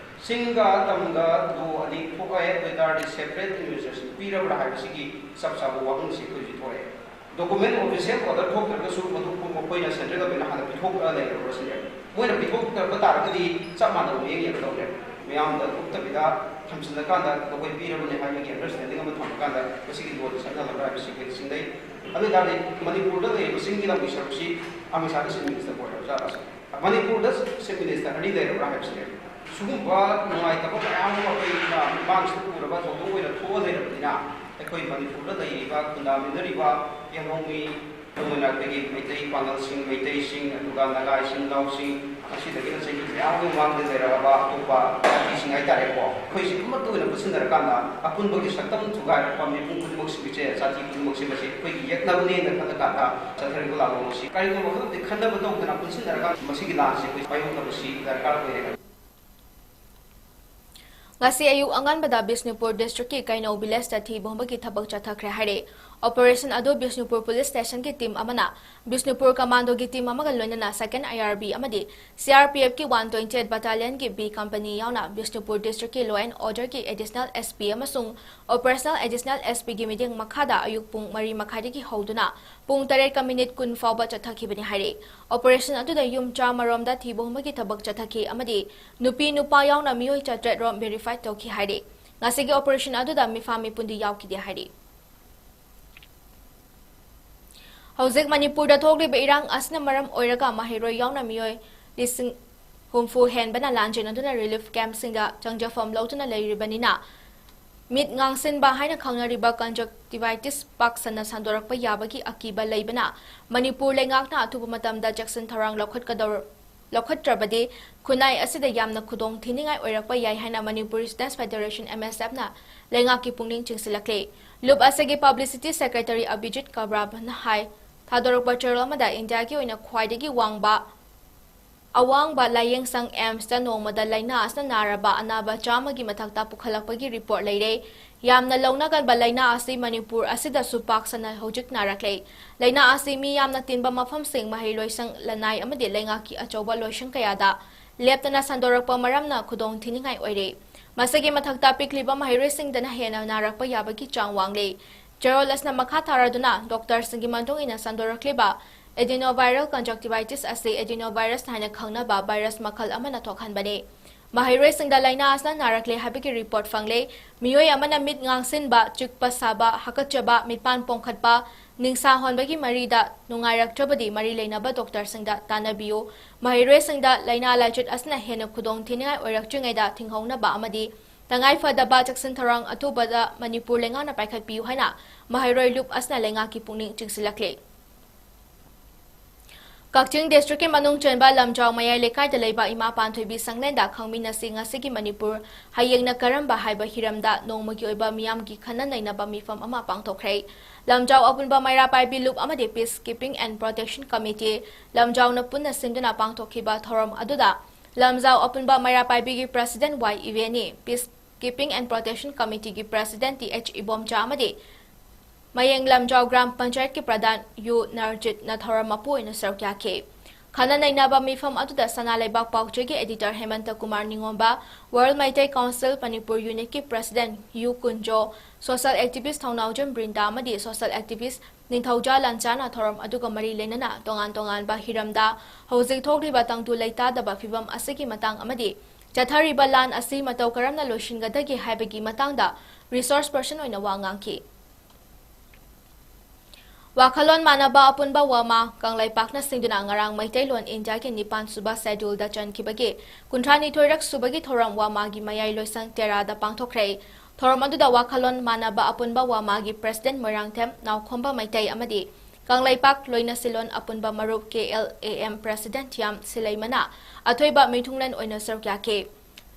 ꯆꯤꯡꯒ ꯇꯝꯒ ꯂꯣ ꯑꯅꯤ ꯊꯣꯛꯑꯦ, ꯑꯗꯨ ꯑꯣꯏ ꯇꯥꯔꯗꯤ separate administration ꯄꯤꯔꯕ꯭ꯔꯥ ꯍꯥꯏꯕꯁꯤꯒꯤ ꯆꯞ ꯆꯥꯕ ꯋꯥꯍꯪꯁꯤ ꯑꯩꯈꯣꯏ ꯍꯧꯖꯤꯛ ꯊꯣꯛꯑꯦ꯫ Document official order ꯊꯣꯛꯇ꯭ꯔꯒꯁꯨ ꯃꯗꯨ ꯃꯈꯣꯏꯅ central governmentꯅ ꯍꯥꯟꯅ ꯄꯤꯊꯣꯛꯑ ꯂꯩꯔꯕ꯭ꯔꯥ ꯁꯤꯅꯦ꯫ ꯃꯣꯏꯅ ꯄꯤꯊꯣꯛꯇ꯭ꯔꯕ ꯇꯥꯔꯒꯗꯤ ꯆꯞ ꯃꯥꯟꯅꯕ ꯃꯤꯠꯌꯦꯡ ꯌꯦꯡꯒꯗꯧꯅꯦ꯫ ꯃꯤꯌꯥꯝꯗ ꯎꯠꯇꯕꯤꯗ ꯊꯝꯖꯤꯜꯂꯀꯥꯟꯗ ꯃꯈꯣꯏ ꯄꯤꯔꯕꯅꯦ ꯍꯥꯏꯕꯒꯤ understanding ꯑꯃ ꯊꯝꯃꯀꯥꯟꯗ ꯃꯁꯤꯒꯤ ꯂꯣꯟ ꯆꯠꯅꯒꯗ꯭ꯔꯥ ꯍꯥꯏꯕꯁꯤ ꯑꯩꯈꯣꯏ ꯆꯤꯡꯅꯩ꯫ ꯑꯗꯨ ꯑꯣꯏ ꯇꯥꯔꯗꯤ ꯃꯅꯤꯄꯨꯔꯗ ꯂꯩꯔꯤꯕ ꯆꯤꯡꯒꯤ ꯂꯝꯒꯤ ꯁꯔꯨꯛꯁꯤ ꯑꯃꯤꯠ ꯁꯥꯍꯒꯤ chief minister ꯑꯣꯏꯔꯕ ꯖꯥꯠꯂꯥ? ꯃꯅꯤꯄꯨꯔꯗ chief minister ꯑꯅꯤ ꯂꯩꯔꯕ꯭ꯔꯥ ꯍꯥꯏꯕꯁꯤꯅꯦ꯫ ꯁꯤꯒꯨꯝꯕ ꯅꯨꯡꯉꯥꯏꯇꯕ ꯃꯌꯥꯝ ꯑꯃ ꯑꯩꯈꯣꯏꯅ ꯃꯤꯠꯃꯥꯡꯁꯤꯗ ꯎꯔꯕ ꯊꯧꯗꯣꯛ ꯑꯣꯏꯅ ꯊꯣꯛꯑ ꯂꯩꯔꯕꯅꯤꯅ ꯑꯩꯈꯣꯏ ꯃꯅꯤꯄꯨꯔꯗ ꯂꯩꯔꯤꯕ ꯈꯨꯟꯗꯥꯃꯤꯟꯅꯔꯤꯕ ꯌꯦꯜꯍꯧꯃꯤ, ꯑꯗꯨꯒ ꯑꯩꯈꯣꯏꯒꯤ ꯃꯩꯇꯩ ꯄꯥꯉꯜꯁꯤꯡ, ꯃꯩꯇꯩꯁꯤꯡ, ꯑꯗꯨꯒ ꯅꯥꯒꯥ ꯏꯆꯤꯟ ꯏꯅꯥꯎꯁꯤꯡ, ꯉꯁꯤꯗꯒꯤꯅ ꯆꯍꯤ ꯃꯌꯥꯝꯒꯤ ꯃꯃꯥꯡꯗ ꯂꯩꯔꯛꯑꯕ ꯑꯇꯣꯞꯄ ꯖꯥꯇꯤꯁꯤꯡ ꯍꯥꯏꯇꯥꯔꯦꯀꯣ, ꯑꯩꯈꯣꯏꯁꯤ ꯑꯃꯠꯇ ꯑꯣꯏꯅ ꯄꯨꯟꯁꯤꯟꯅꯔꯀꯥꯟꯗ ꯑꯄꯨꯟꯕꯒꯤ ꯁꯛꯇꯝ ꯊꯨꯒꯥꯏꯔꯛꯄ ꯃꯤꯄꯨꯝ ꯈꯨꯗꯤꯡꯃꯛꯁꯤꯡꯁꯦ, ꯖꯥꯇꯤ ꯈꯨꯗꯤꯡꯃꯛꯁꯦ ꯃꯁꯤ ꯑꯩꯈꯣꯏꯒꯤ ꯌꯦꯛꯅꯕꯅꯦꯅ ꯈꯜꯂꯀꯥꯟꯗ ꯆꯠꯊꯔꯤꯕ ꯂꯥꯟꯂꯣꯡ ꯑꯁꯤ ꯀꯔꯤꯒꯨꯝꯕ ꯈꯪꯗꯦ ꯈꯟꯅꯕ ꯇꯧꯗꯅ ꯄꯨꯟꯁꯤꯟꯅꯔꯀꯥꯟꯗ ꯃꯁꯤꯒꯤ ꯂꯥꯟꯁꯤ ꯑꯩꯈꯣꯏ ꯃꯥꯌꯣꯛꯅꯕꯁꯤ ꯗꯔꯀꯥꯔ ꯑꯣꯏꯔꯦ꯫ ꯉꯁꯤ ꯑꯌꯨꯛ ꯑꯉꯟꯕꯗ ꯕꯤꯁꯅꯨꯄꯨꯔ districtꯀꯤ ꯀꯩꯅꯧ villageꯇ ꯊꯤ ꯍꯨꯝꯕꯒꯤ ꯊꯕꯛ ꯆꯠꯊꯈ꯭ꯔꯦ ꯍꯥꯏꯔꯦ꯫ Operation ꯑꯗꯨ ꯕꯤꯁꯅꯨꯄꯨꯔ ꯄꯨꯂꯤꯁ ꯁ꯭ꯇꯦꯁꯟꯒꯤ ꯇꯤꯝ ꯑꯃꯅ ꯕꯤꯁꯅꯨꯄꯨꯔ ꯀꯃꯥꯟꯗꯣꯒꯤ ꯇꯤꯝ ꯑꯃꯒ ꯂꯣꯏꯅꯅ ꯁꯦꯀꯦꯟ ꯑꯥꯏ ꯑꯥꯔ ꯕꯤ ꯑꯃꯗꯤ ꯁꯤ ꯑꯥꯔ ꯄꯤ ꯑꯦꯐꯀꯤ ꯋꯥꯟ ꯇ꯭ꯋꯦꯟꯇꯤ ꯑꯩꯠ ꯕꯠꯇꯥꯂꯤꯌꯟꯒꯤ ꯕꯤ ꯀꯝꯄꯅꯤ ꯌꯥꯎꯅ ꯕꯤꯁꯅꯨꯄꯨꯔ ꯗꯤꯁꯇ꯭ꯔꯤꯛꯀꯤ ꯂꯣ ꯑꯦꯟ ꯑꯣꯔꯗꯔꯒꯤ ꯑꯦꯗꯤꯁꯅꯦꯜ ꯑꯦꯁ ꯄꯤ ꯑꯃꯁꯨꯡ ꯑꯣꯄꯔꯦꯁꯅꯦꯜ ꯑꯦꯗꯤꯁꯅꯦꯜ ꯑꯦꯁ ꯄꯤꯒꯤ ꯃꯤꯠꯌꯦꯡ ꯃꯈꯥꯗ ꯑꯌꯨꯛ ꯄꯨꯡ ꯃꯔꯤ ꯃꯈꯥꯏꯗꯒꯤ ꯍꯧꯗꯨꯅ ꯄꯨꯡ ꯇꯔꯦꯠꯀ ꯃꯤꯅꯤꯠ ꯀꯨꯟ ꯐꯥꯎꯕ ꯆꯠꯊꯈꯤꯕꯅꯤ ꯍꯥꯏꯔꯤ꯫ ꯑꯣꯄꯔꯦꯁꯟ ꯑꯗꯨꯗ ꯌꯨꯝ ꯆꯥꯝꯃꯔꯣꯝꯗ ꯊꯤꯕ ꯍꯨꯝꯕꯒꯤ ꯊꯕꯛ ꯆꯠꯊꯈꯤ ꯑꯃꯗꯤ ꯅꯨꯄꯤ ꯅꯨꯄꯥ ꯌꯥꯎꯅ ꯃꯤꯑꯣꯏ ꯆꯥꯇ꯭ꯔꯦꯠ ꯔꯣꯝ ꯚꯦꯔꯤꯐꯥꯏ ꯇꯧꯈꯤ ꯍꯥꯏꯔꯤ꯫ ꯉꯁꯤꯒꯤ ꯑꯣꯄꯔꯦꯁꯟ ꯑꯗꯨꯗ ꯃꯤꯐꯥ ꯃꯤꯄꯨꯟꯗꯤ ꯌꯥꯎꯈꯤꯗꯦ ꯍꯥꯏꯔꯤ꯫ ꯍꯧꯖꯤꯛ ꯃꯅꯤꯄꯨꯔꯗ ꯊꯣꯛꯂꯤꯕ ꯏꯔꯥꯡ ꯑꯁꯤꯅ ꯃꯔꯝ ꯑꯣꯏꯔꯒ ꯃꯍꯩꯔꯣꯏ ꯌꯥꯎꯅ ꯃꯤꯑꯣꯏ ꯂꯤꯁꯤꯡ ꯍꯨꯝꯐꯨ ꯍꯦꯟꯕꯅ ꯂꯥꯟꯖꯦꯟ ꯑꯗꯨꯅ ꯔꯤꯂꯤꯐ ꯀꯦꯝꯞꯁꯤꯡꯗ ꯆꯪꯖꯐꯝ ꯂꯧꯗꯨꯅ ꯂꯩꯔꯤꯕꯅꯤꯅ, ꯃꯤꯠ ꯉꯥꯡꯁꯤꯟꯕ ꯍꯥꯏꯅ ꯈꯪꯅꯔꯤꯕ ꯀꯟꯖꯛꯇꯤꯚꯥꯏꯇꯤꯁ ꯄꯥꯛ ꯁꯟꯅ ꯁꯟꯗꯣꯔꯛꯄ ꯌꯥꯕꯒꯤ ꯑꯀꯤꯕ ꯂꯩꯕꯅ, ꯃꯅꯤꯄꯨꯔ ꯂꯩꯉꯥꯛꯅ ꯑꯊꯨꯕ ꯃꯇꯝꯗ ꯆꯦꯛꯁꯤꯟ ꯊꯧꯔꯥꯡ ꯂꯧꯈꯠꯀꯗꯧꯔ-, ꯂꯧꯈꯠꯇ꯭ꯔꯕꯗꯤ ꯈꯨꯟꯅꯥꯏ ꯑꯁꯤꯗ ꯌꯥꯝꯅ ꯈꯨꯗꯣꯡ ꯊꯤꯅꯤꯡꯉꯥꯏ ꯑꯣꯏꯔꯛꯄ ꯌꯥꯏ ꯍꯥꯏꯅ ꯃꯅꯤꯄꯨꯔ ꯁ꯭ꯇꯨꯗꯦꯟꯠꯁ ꯐꯦꯗꯦꯔꯦꯁꯟ, ꯑꯦꯝ ꯑꯦꯁ ꯑꯦꯐꯅ ꯂꯩꯉꯥꯛꯀꯤ ꯄꯨꯛꯅꯤꯡ ꯆꯤꯡꯁꯤꯜꯂꯛꯂꯤ꯫ ꯂꯨꯞ ꯑꯁꯤꯒꯤ ꯄꯕ꯭ꯂꯤꯁꯤꯇꯤ ꯁꯦꯀ꯭ꯔꯦꯇꯔꯤ ꯑꯕꯤꯖꯤꯠ ꯀꯕ꯭ꯔꯥꯕꯅ ꯍꯥꯏ, ꯊꯥꯗꯣꯔꯛꯄ ꯆꯦꯔꯣꯜ ꯑꯃꯗ ꯏꯟꯗꯤꯌꯥꯒꯤ ꯑꯣꯏꯅ ꯈ꯭ꯋꯥꯏꯗꯒꯤ ꯋꯥꯡꯕ ꯑꯋꯥꯡꯕ ꯂꯥꯌꯦꯡꯁꯪ ꯑꯦꯝꯁꯇ ꯅꯣꯡꯃꯗ ꯂꯥꯏꯅꯥ ꯑꯁꯤꯅ ꯅꯥꯔꯕ ꯑꯅꯥꯕ ꯆꯥꯝꯃꯒꯤ ꯃꯊꯛꯇ ꯄꯨꯈꯠꯂꯛꯄꯒꯤ ꯔꯤꯄꯣꯔꯠ ꯂꯩꯔꯦ꯫ ꯌꯥꯝꯅ ꯂꯧꯅꯒꯟꯕ ꯂꯥꯏꯅꯥ ꯑꯁꯤ ꯃꯅꯤꯄꯨꯔ ꯑꯁꯤꯗꯁꯨ ꯄꯥꯛ ꯁꯟꯅ ꯍꯧꯖꯤꯛ ꯅꯥꯔꯛꯂꯦ꯫ ꯂꯥꯏꯅꯥ ꯑꯁꯤ ꯃꯤ ꯌꯥꯝꯅ ꯇꯤꯟꯕ ꯃꯐꯝꯁꯤꯡ, ꯃꯍꯩꯂꯣꯏꯁꯪ, ꯂꯅꯥꯏ ꯑꯃꯗꯤ ꯂꯩꯉꯥꯛꯀꯤ ꯑꯆꯧꯕ ꯂꯣꯏꯁꯪ ꯀꯌꯥꯗ ꯂꯦꯞꯇꯅ ꯁꯟꯗꯣꯔꯛꯄ ꯃꯔꯝꯅ ꯈꯨꯗꯣꯡ ꯊꯤꯅꯤꯡꯉꯥꯏ ꯑꯣꯏꯔꯦ꯫ ꯃꯁꯤꯒꯤ ꯃꯊꯛꯇ ꯄꯤꯛꯂꯤꯕ ꯃꯍꯩꯔꯣꯏꯁꯤꯡꯗꯅ ꯍꯦꯟꯅ ꯅꯥꯔꯛꯄ ꯌꯥꯕꯒꯤ ꯆꯥꯡ ꯋꯥꯡꯂꯦ꯫ ꯆꯦꯔꯣꯜ ꯑꯁꯤꯅ ꯃꯈꯥ ꯇꯥꯔꯗꯨꯅ ꯗꯣꯛꯇꯔꯁꯤꯡꯒꯤ ꯃꯇꯨꯡ ꯏꯟꯅ ꯁꯟꯗꯣꯔꯛꯂꯤꯕ adenoviral conjunctivitis ꯑꯁꯤ adenovirus ꯍꯥꯏꯅ ꯈꯪꯅꯕ ꯚꯥꯏꯔꯁ ꯃꯈꯜ ꯑꯃꯅ ꯊꯣꯛꯍꯟꯕꯅꯤ꯫ ꯃꯍꯩꯔꯣꯏꯁꯤꯡꯗ ꯂꯥꯏꯅꯥ ꯑꯁꯤꯅ ꯅꯥꯔꯛꯂꯦ ꯍꯥꯏꯕꯒꯤ ꯔꯤꯄꯣꯔꯠ ꯐꯪꯂꯦ꯫ ꯃꯤꯑꯣꯏ ꯑꯃꯅ ꯃꯤꯠ ꯉꯥꯡꯁꯤꯟꯕ, ꯆꯤꯛꯄ ꯁꯥꯕ, ꯍꯥꯀꯠꯆꯕ, ꯃꯤꯠꯄꯥꯟ ꯄꯣꯝꯈꯠꯄ, ꯅꯤꯡꯁꯥ ꯍꯣꯟꯕꯒꯤ ꯃꯔꯤꯗ ꯅꯨꯡꯉꯥꯏꯔꯛꯇ꯭ꯔꯕꯗꯤ ꯃꯔꯤ ꯂꯩꯅꯕ ꯗꯣꯛꯇꯔꯁꯤꯡꯗ ꯇꯥꯟꯅꯕꯤꯌꯨ꯫ ꯃꯍꯩꯔꯣꯏꯁꯤꯡꯗ ꯂꯥꯏꯅꯥ ꯂꯥꯏꯆꯠ ꯑꯁꯤꯅ ꯍꯦꯟꯅ ꯈꯨꯗꯣꯡ ꯊꯤꯅꯤꯡꯉꯥꯏ ꯑꯣꯏꯔꯛꯇ꯭ꯔꯤꯉꯩꯗ ꯊꯤꯡꯍꯧꯅꯕ ꯑꯃꯗꯤ ꯇꯉꯥꯏ ꯐꯗꯕ ꯆꯦꯛꯁꯤꯟ ꯊꯧꯔꯥꯡ ꯑꯊꯨꯕꯗ ꯃꯅꯤꯄꯨꯔ ꯂꯩꯉꯥꯛꯅ ꯄꯥꯏꯈꯠꯄꯤꯌꯨ ꯍꯥꯏꯅ ꯃꯍꯩꯔꯣꯏ ꯂꯨꯞ ꯑꯁꯤꯅ ꯂꯩꯉꯥꯛꯀꯤ ꯄꯨꯛꯅꯤꯡ ꯆꯤꯡꯁꯤꯜꯂꯛꯂꯤ꯫ ꯀꯛꯆꯤꯡ ꯗꯤꯁꯇ꯭ꯔꯤꯛꯀꯤ ꯃꯅꯨꯡ ꯆꯟꯕ ꯂꯝꯖꯥꯎ ꯃꯌꯥꯏ ꯂꯩꯀꯥꯏꯗ ꯂꯩꯕ ꯏꯃꯥ ꯄꯥꯟꯊꯣꯏꯕꯤ ꯁꯪꯂꯦꯟꯗ ꯈꯪꯃꯤꯟꯅꯁꯤ ꯉꯁꯤꯒꯤ ꯃꯅꯤꯄꯨꯔ ꯍꯌꯦꯡꯅ ꯀꯔꯝꯕ ꯍꯥꯏꯕ ꯍꯤꯔꯝꯗ ꯅꯣꯡꯃꯒꯤ ꯑꯣꯏꯕ ꯃꯤꯌꯥꯝꯒꯤ ꯈꯟꯅ ꯅꯩꯅꯕ ꯃꯤꯐꯝ ꯑꯃ ꯄꯥꯡꯊꯣꯛꯈ꯭ꯔꯦ꯫ ꯂꯝꯖꯥꯎ ꯑꯄꯨꯟꯕ ꯃꯩꯔꯥ ꯄꯥꯏꯕꯤ ꯂꯨꯞ ꯑꯃꯗꯤ Peace Keeping and Protection Committee ꯂꯝꯖꯥꯎꯅ ꯄꯨꯟꯅ ꯁꯤꯟꯗꯨꯅ ꯄꯥꯡꯊꯣꯛꯈꯤꯕ ꯊꯧꯔꯝ ꯑꯗꯨꯗ ꯂꯝꯖꯥꯎ ꯑꯄꯨꯟꯕ ꯃꯩꯔꯥ ꯄꯥꯏꯕꯤꯒꯤ President Y Ibeni, Peace Keeping and Protection Committeeꯒꯤ President ꯇꯤ ꯑꯩꯆ ꯏꯕꯣꯝꯆꯥ ꯑꯃꯗꯤ ꯃꯌꯦꯡ ꯂꯝꯖꯥꯎ ꯒ꯭ꯔꯥꯝ ꯄꯟꯆꯥꯌꯠꯀꯤ ꯄ꯭ꯔꯙꯥꯟ ꯌꯨ ꯅꯔꯖꯤꯠꯅ ꯊꯧꯔꯝ ꯃꯄꯨ ꯑꯣꯏꯅ ꯁꯔꯨꯛ ꯌꯥꯈꯤ꯫ ꯈꯟꯅ ꯅꯩꯅꯕ ꯃꯤꯐꯝ ꯑꯗꯨꯗ ꯁꯅꯥ ꯂꯩꯕꯥꯛ ꯄꯥꯎꯆꯦꯒꯤ editor Hemanta Kumar Ningomba, World Meitei Council Manipur Unitꯀꯤ president U Kunjo, social activist Thounaojam Brinda ꯑꯃꯗꯤ social activist ꯅꯤꯡꯊꯧꯖꯥ ꯂꯥꯟꯆꯥꯅ ꯊꯧꯔꯝ ꯑꯗꯨꯒ ꯃꯔꯤ ꯂꯩꯅꯅ ꯇꯣꯉꯥꯟ ꯇꯣꯉꯥꯟꯕ ꯍꯤꯔꯝꯗ ꯍꯧꯖꯤꯛ ꯊꯣꯛꯂꯤꯕ ꯇꯪꯗꯨ ꯂꯩꯇꯥꯗꯕ ꯐꯤꯚꯝ ꯑꯁꯤꯒꯤ ꯃꯇꯥꯡ ꯑꯃꯗꯤ ꯆꯠꯊꯔꯤꯕ ꯂꯥꯟ ꯑꯁꯤ ꯃꯇꯧ ꯀꯔꯝꯅ ꯂꯣꯏꯁꯤꯟꯒꯗꯒꯦ ꯍꯥꯏꯕꯒꯤ ꯃꯇꯥꯡꯗ resource person ꯑꯣꯏꯅ ꯋꯥ ꯉꯥꯡꯈꯤ꯫ ꯋꯥꯈꯜꯂꯣꯟ ꯃꯥꯟꯅꯕ ꯑꯄꯨꯟꯕ ꯋꯥꯃꯥ ꯀꯪꯂꯩꯄꯥꯛꯅ ꯁꯤꯡꯗꯨꯅ ꯉꯔꯥꯡ ꯃꯩꯇꯩꯂꯣꯟ ꯏꯟꯗꯤꯌꯥꯒꯤ ꯅꯤꯄꯥꯟ ꯁꯨꯕ scheduleꯗ ꯆꯟꯈꯤꯕꯒꯤ ꯀꯨꯟꯊ꯭ꯔꯥꯅꯤꯊꯣꯏꯔꯛ ꯁꯨꯕꯒꯤ ꯊꯧꯔꯝ ꯋꯥꯃꯥꯒꯤ ꯃꯌꯥꯏ ꯂꯣꯏꯁꯪ ꯇꯦꯔꯥꯗ ꯄꯥꯡꯊꯣꯛꯈ꯭ꯔꯦ꯫ ꯊꯧꯔꯝ ꯑꯗꯨꯗ ꯋꯥꯈꯜꯂꯣꯟ ꯃꯥꯟꯅꯕ ꯑꯄꯨꯟꯕ ꯋꯥꯃꯥꯒꯤ president ꯃꯣꯏꯔꯥꯡꯊꯦꯝ ꯅꯥꯎꯈꯣꯝꯕ ꯃꯩꯇꯩ ꯑꯃꯗꯤ ꯀꯪꯂꯩꯄꯥꯛ ꯂꯣꯏꯅꯁꯤꯂꯣꯟ ꯑꯄꯨꯟꯕ ꯃꯔꯨꯞ ꯀꯦ ꯑꯦꯜ ꯑꯦ ꯑꯦꯝ president ꯊꯤꯌꯥꯝ ꯁꯤꯂꯩꯃꯅ ꯑꯊꯣꯏꯕ ꯃꯤꯊꯨꯡꯂꯦꯟ ꯑꯣꯏꯅ ꯁꯔꯨꯛ ꯌꯥꯈꯤ꯫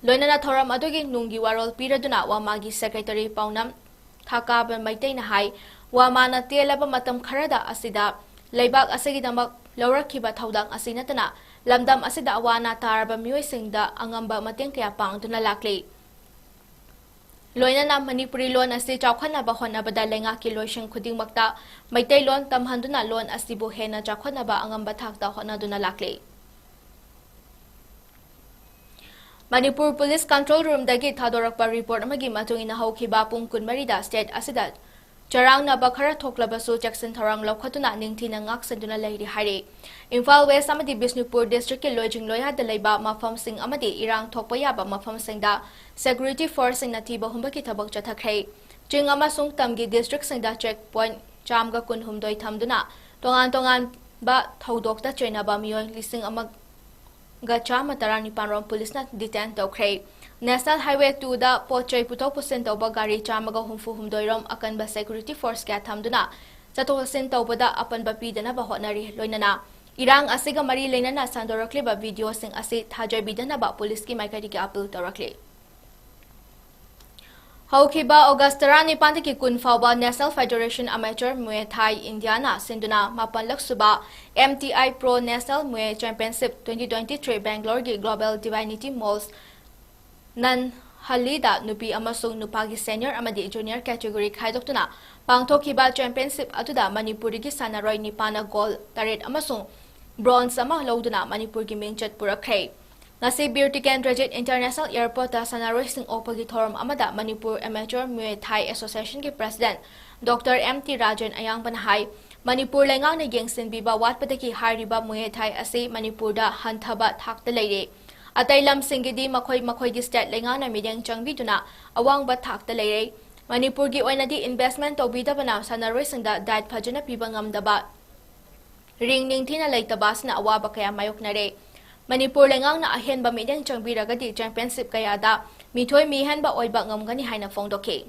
ꯂꯣꯏꯅꯅ ꯊꯧꯔꯝ ꯑꯗꯨꯒꯤ ꯅꯨꯡꯒꯤ ꯋꯥꯔꯣꯜ ꯄꯤꯔꯗꯨꯅ ꯋꯥꯃꯥꯒꯤ secretary ꯄꯥꯎꯅꯝ ꯊꯥꯀꯥꯕ ꯃꯩꯇꯩꯅ ꯍꯥꯏ, ꯋꯥꯃꯥꯅ ꯇꯦꯜꯂꯕ ꯃꯇꯝ ꯈꯔꯗ ꯑꯁꯤꯗ ꯂꯩꯕꯥꯛ ꯑꯁꯤꯒꯤꯗꯃꯛ ꯂꯧꯔꯛꯈꯤꯕ ꯊꯧꯗꯥꯡ ꯑꯁꯤ ꯅꯠꯇꯅ ꯂꯝꯗꯝ ꯑꯁꯤꯗ ꯑꯋꯥ ꯑꯅꯥ ꯇꯥꯔꯕ ꯃꯤꯑꯣꯏꯁꯤꯡꯗ ꯑꯉꯝꯕ ꯃꯇꯦꯡ ꯀꯌꯥ ꯄꯥꯡꯗꯨꯅ ꯂꯥꯛꯂꯤ꯫ ꯂꯣꯏꯅꯅ ꯃꯅꯤꯄꯨꯔꯤ ꯂꯣꯟ ꯑꯁꯤ ꯆꯥꯎꯈꯠꯅꯕ ꯍꯣꯠꯅꯕꯗ ꯂꯩꯉꯥꯛꯀꯤ ꯂꯣꯏꯁꯪ ꯈꯨꯗꯤꯡꯃꯛꯇ ꯃꯩꯇꯩꯂꯣꯟ ꯇꯝꯍꯟꯗꯨꯅ ꯂꯣꯟ ꯑꯁꯤꯕꯨ ꯍꯦꯟꯅ ꯆꯥꯎꯈꯠꯅꯕ ꯑꯉꯝꯕ ꯊꯥꯛꯇ ꯍꯣꯠꯅꯗꯨꯅ ꯂꯥꯛꯂꯤ꯫ ꯃꯅꯤꯄꯨꯔ ꯄꯨꯂꯤꯁ control roomꯗꯒꯤ ꯊꯥꯗꯣꯔꯛꯄ report ꯑꯃꯒꯤ ꯃꯇꯨꯡ ꯏꯟꯅ ꯍꯧꯈꯤꯕ ꯄꯨꯡ ꯀꯨꯟꯃꯔꯤꯗ state ꯑꯁꯤꯗ ꯆꯔꯥꯡꯅꯕ ꯈꯔ ꯊꯣꯛꯂꯕꯁꯨ ꯆꯦꯛꯁꯤꯟ ꯊꯧꯔꯥꯡ ꯂꯧꯈꯠꯇꯨꯅ ꯅꯤꯡꯊꯤꯅ ꯉꯥꯛꯁꯦꯟꯗꯨꯅ ꯂꯩꯔꯤ ꯍꯥꯏꯔꯤ꯫ ꯏꯝꯐꯥꯜ West ꯑꯃꯗꯤ ꯕꯤꯁꯅꯨꯄꯨꯔ districtꯀꯤ ꯂꯣꯏꯖꯤꯡ ꯂꯣꯌꯥꯗ ꯂꯩꯕ ꯃꯐꯝꯁꯤꯡ ꯑꯃꯗꯤ ꯏꯔꯥꯡ ꯊꯣꯛꯄ ꯌꯥꯕ ꯃꯐꯝꯁꯤꯡꯗ security forceꯁꯤꯡꯅ ꯊꯤꯕ ꯍꯨꯝꯕꯒꯤ ꯊꯕꯛ ꯆꯠꯊꯈ꯭ꯔꯦ꯫ ꯆꯤꯡ ꯑꯃꯁꯨꯡ ꯇꯝꯒꯤ districtꯁꯤꯡꯗ check point ꯆꯥꯝꯃꯒ ꯀꯨꯟꯍꯨꯝꯗꯣꯏ ꯊꯝꯗꯨꯅ ꯇꯣꯉꯥꯟ ꯇꯣꯉꯥꯟꯕ ꯊꯧꯗꯣꯛꯇ ꯆꯩꯅꯕ ꯃꯤꯑꯣꯏ ꯂꯤꯁꯤꯡ ꯑꯃ ꯒ ꯆꯥꯝꯃ ꯇꯔꯥꯅꯤꯄꯥꯟ ꯔꯣꯝ ꯄꯨꯂꯤꯁꯅ detain ꯇꯧꯈ꯭ꯔꯦ꯫ National Highway twoꯗ ꯄꯣꯠ ꯆꯩ ꯄꯨꯊꯣꯛ ꯄꯨꯁꯤꯟ ꯇꯧꯕ ꯒꯥꯔꯤ ꯆꯥꯝꯃꯒ ꯍꯨꯝꯐꯨ ꯍꯨꯝꯗꯣꯏ ꯔꯣꯝ ꯑꯀꯟꯕ security force ꯀꯌꯥ ꯊꯝꯗꯨꯅ ꯆꯠꯊꯣꯛ ꯆꯠꯁꯤꯟ ꯇꯧꯕꯗ ꯑꯄꯟꯕ ꯄꯤꯗꯅꯕ ꯍꯣꯠꯅꯔꯤ꯫ ꯂꯣꯏꯅꯅ ꯏꯔꯥꯡ ꯑꯁꯤꯒ ꯃꯔꯤ ꯂꯩꯅꯅ ꯁꯟꯗꯣꯔꯛꯂꯤꯕ videoꯁꯤꯡ ꯑꯁꯤ ꯊꯥꯖꯕꯤꯗꯅꯕ ꯄꯨꯂꯤꯁꯀꯤ ꯃꯥꯏꯀꯩꯗꯒꯤ appeal ꯇꯧꯔꯛꯂꯤ꯫ ꯍꯧꯈꯤꯕ August ꯇꯔꯥꯅꯤꯄꯥꯟꯗꯒꯤ ꯀꯨꯟ ꯐꯥꯎꯕ National Federation Amateur Muay Thai Indiaꯅ ꯁꯤꯟꯗꯨꯅ ꯃꯥꯄꯜꯂꯛ ꯁꯨꯕ M T I Pro National Muay Championship twenty twenty-three Bangaloreꯒꯤ Global Divinity Malls non ꯍꯜꯂꯤꯗ ꯅꯨꯄꯤ ꯑꯃꯁꯨꯡ ꯅꯨꯄꯥꯒꯤ senior ꯑꯃꯗꯤ junior category ꯈꯥꯏꯗꯣꯛꯇꯨꯅ ꯄꯥꯡꯊꯣꯛꯈꯤꯕ championship ꯑꯗꯨꯗ ꯃꯅꯤꯄꯨꯔꯗꯒꯤ ꯁꯥꯟꯅꯔꯣꯏ ꯅꯤꯄꯥꯅ gold ꯇꯔꯦꯠ ꯑꯃꯁꯨꯡ bronze ꯑꯃ ꯂꯧꯗꯨꯅ ꯃꯅꯤꯄꯨꯔꯒꯤ ꯃꯤꯡꯆꯠ ꯄꯨꯔꯛꯈ꯭ꯔꯦ꯫ ꯉꯁꯤ ꯕꯤꯔ ꯇꯤꯀꯦꯟꯗ꯭ꯔꯖꯤꯠ International Airportꯇ ꯁꯥꯟꯅꯔꯣꯏꯁꯤꯡ ꯑꯣꯛꯄꯒꯤ ꯊꯧꯔꯝ ꯑꯃꯗ Manipur Amateur Muay Thai Associationꯒꯤ president Doctor M T Rajan ꯑꯌꯥꯡꯕꯅ ꯍꯥꯏ, ꯃꯅꯤꯄꯨꯔ ꯂꯩꯉꯥꯛꯅ ꯌꯦꯡꯁꯤꯟꯕꯤꯕ ꯋꯥꯠꯄꯗꯒꯤ ꯍꯥꯏꯔꯤꯕ Muay Thai ꯑꯁꯤ ꯃꯅꯤꯄꯨꯔꯗ ꯍꯟꯊꯕ ꯊꯥꯛꯇ ꯂꯩꯔꯦ꯫ ꯑꯇꯩ ꯂꯝꯁꯤꯡꯒꯤꯗꯤ ꯃꯈꯣꯏ ꯃꯈꯣꯏꯒꯤ state ꯂꯩꯉꯥꯛꯅ ꯃꯤꯠꯌꯦꯡ ꯆꯪꯕꯤꯗꯨꯅ ꯑꯋꯥꯡꯕ ꯊꯥꯛꯇ ꯂꯩꯔꯦ꯫ ꯃꯅꯤꯄꯨꯔꯒꯤ ꯑꯣꯏꯅꯗꯤ investment ꯇꯧꯕꯤꯗꯕꯅ ꯁꯥꯟꯅꯔꯣꯏꯁꯤꯡꯗ diet ꯐꯖꯅ ꯄꯤꯕ ꯉꯝꯗꯕ, ring ꯅꯤꯡꯊꯤꯅ ꯂꯩꯇꯕ ꯑꯁꯤꯅ ꯑꯋꯥꯕ ꯀꯌꯥ ꯃꯥꯌꯣꯛꯅꯔꯦ꯫ ꯃꯅꯤꯄꯨꯔ ꯂꯩꯉꯥꯛꯅ ꯑꯍꯦꯟꯕ ꯃꯤꯠꯌꯦꯡ ꯆꯪꯕꯤꯔꯒꯗꯤ championship ꯀꯌꯥꯗ ꯃꯤꯊꯣꯏ ꯃꯤꯍꯦꯟꯕ ꯑꯣꯏꯕ ꯉꯝꯒꯅꯤ ꯍꯥꯏꯅ ꯐꯣꯡꯗꯣꯛꯈꯤ꯫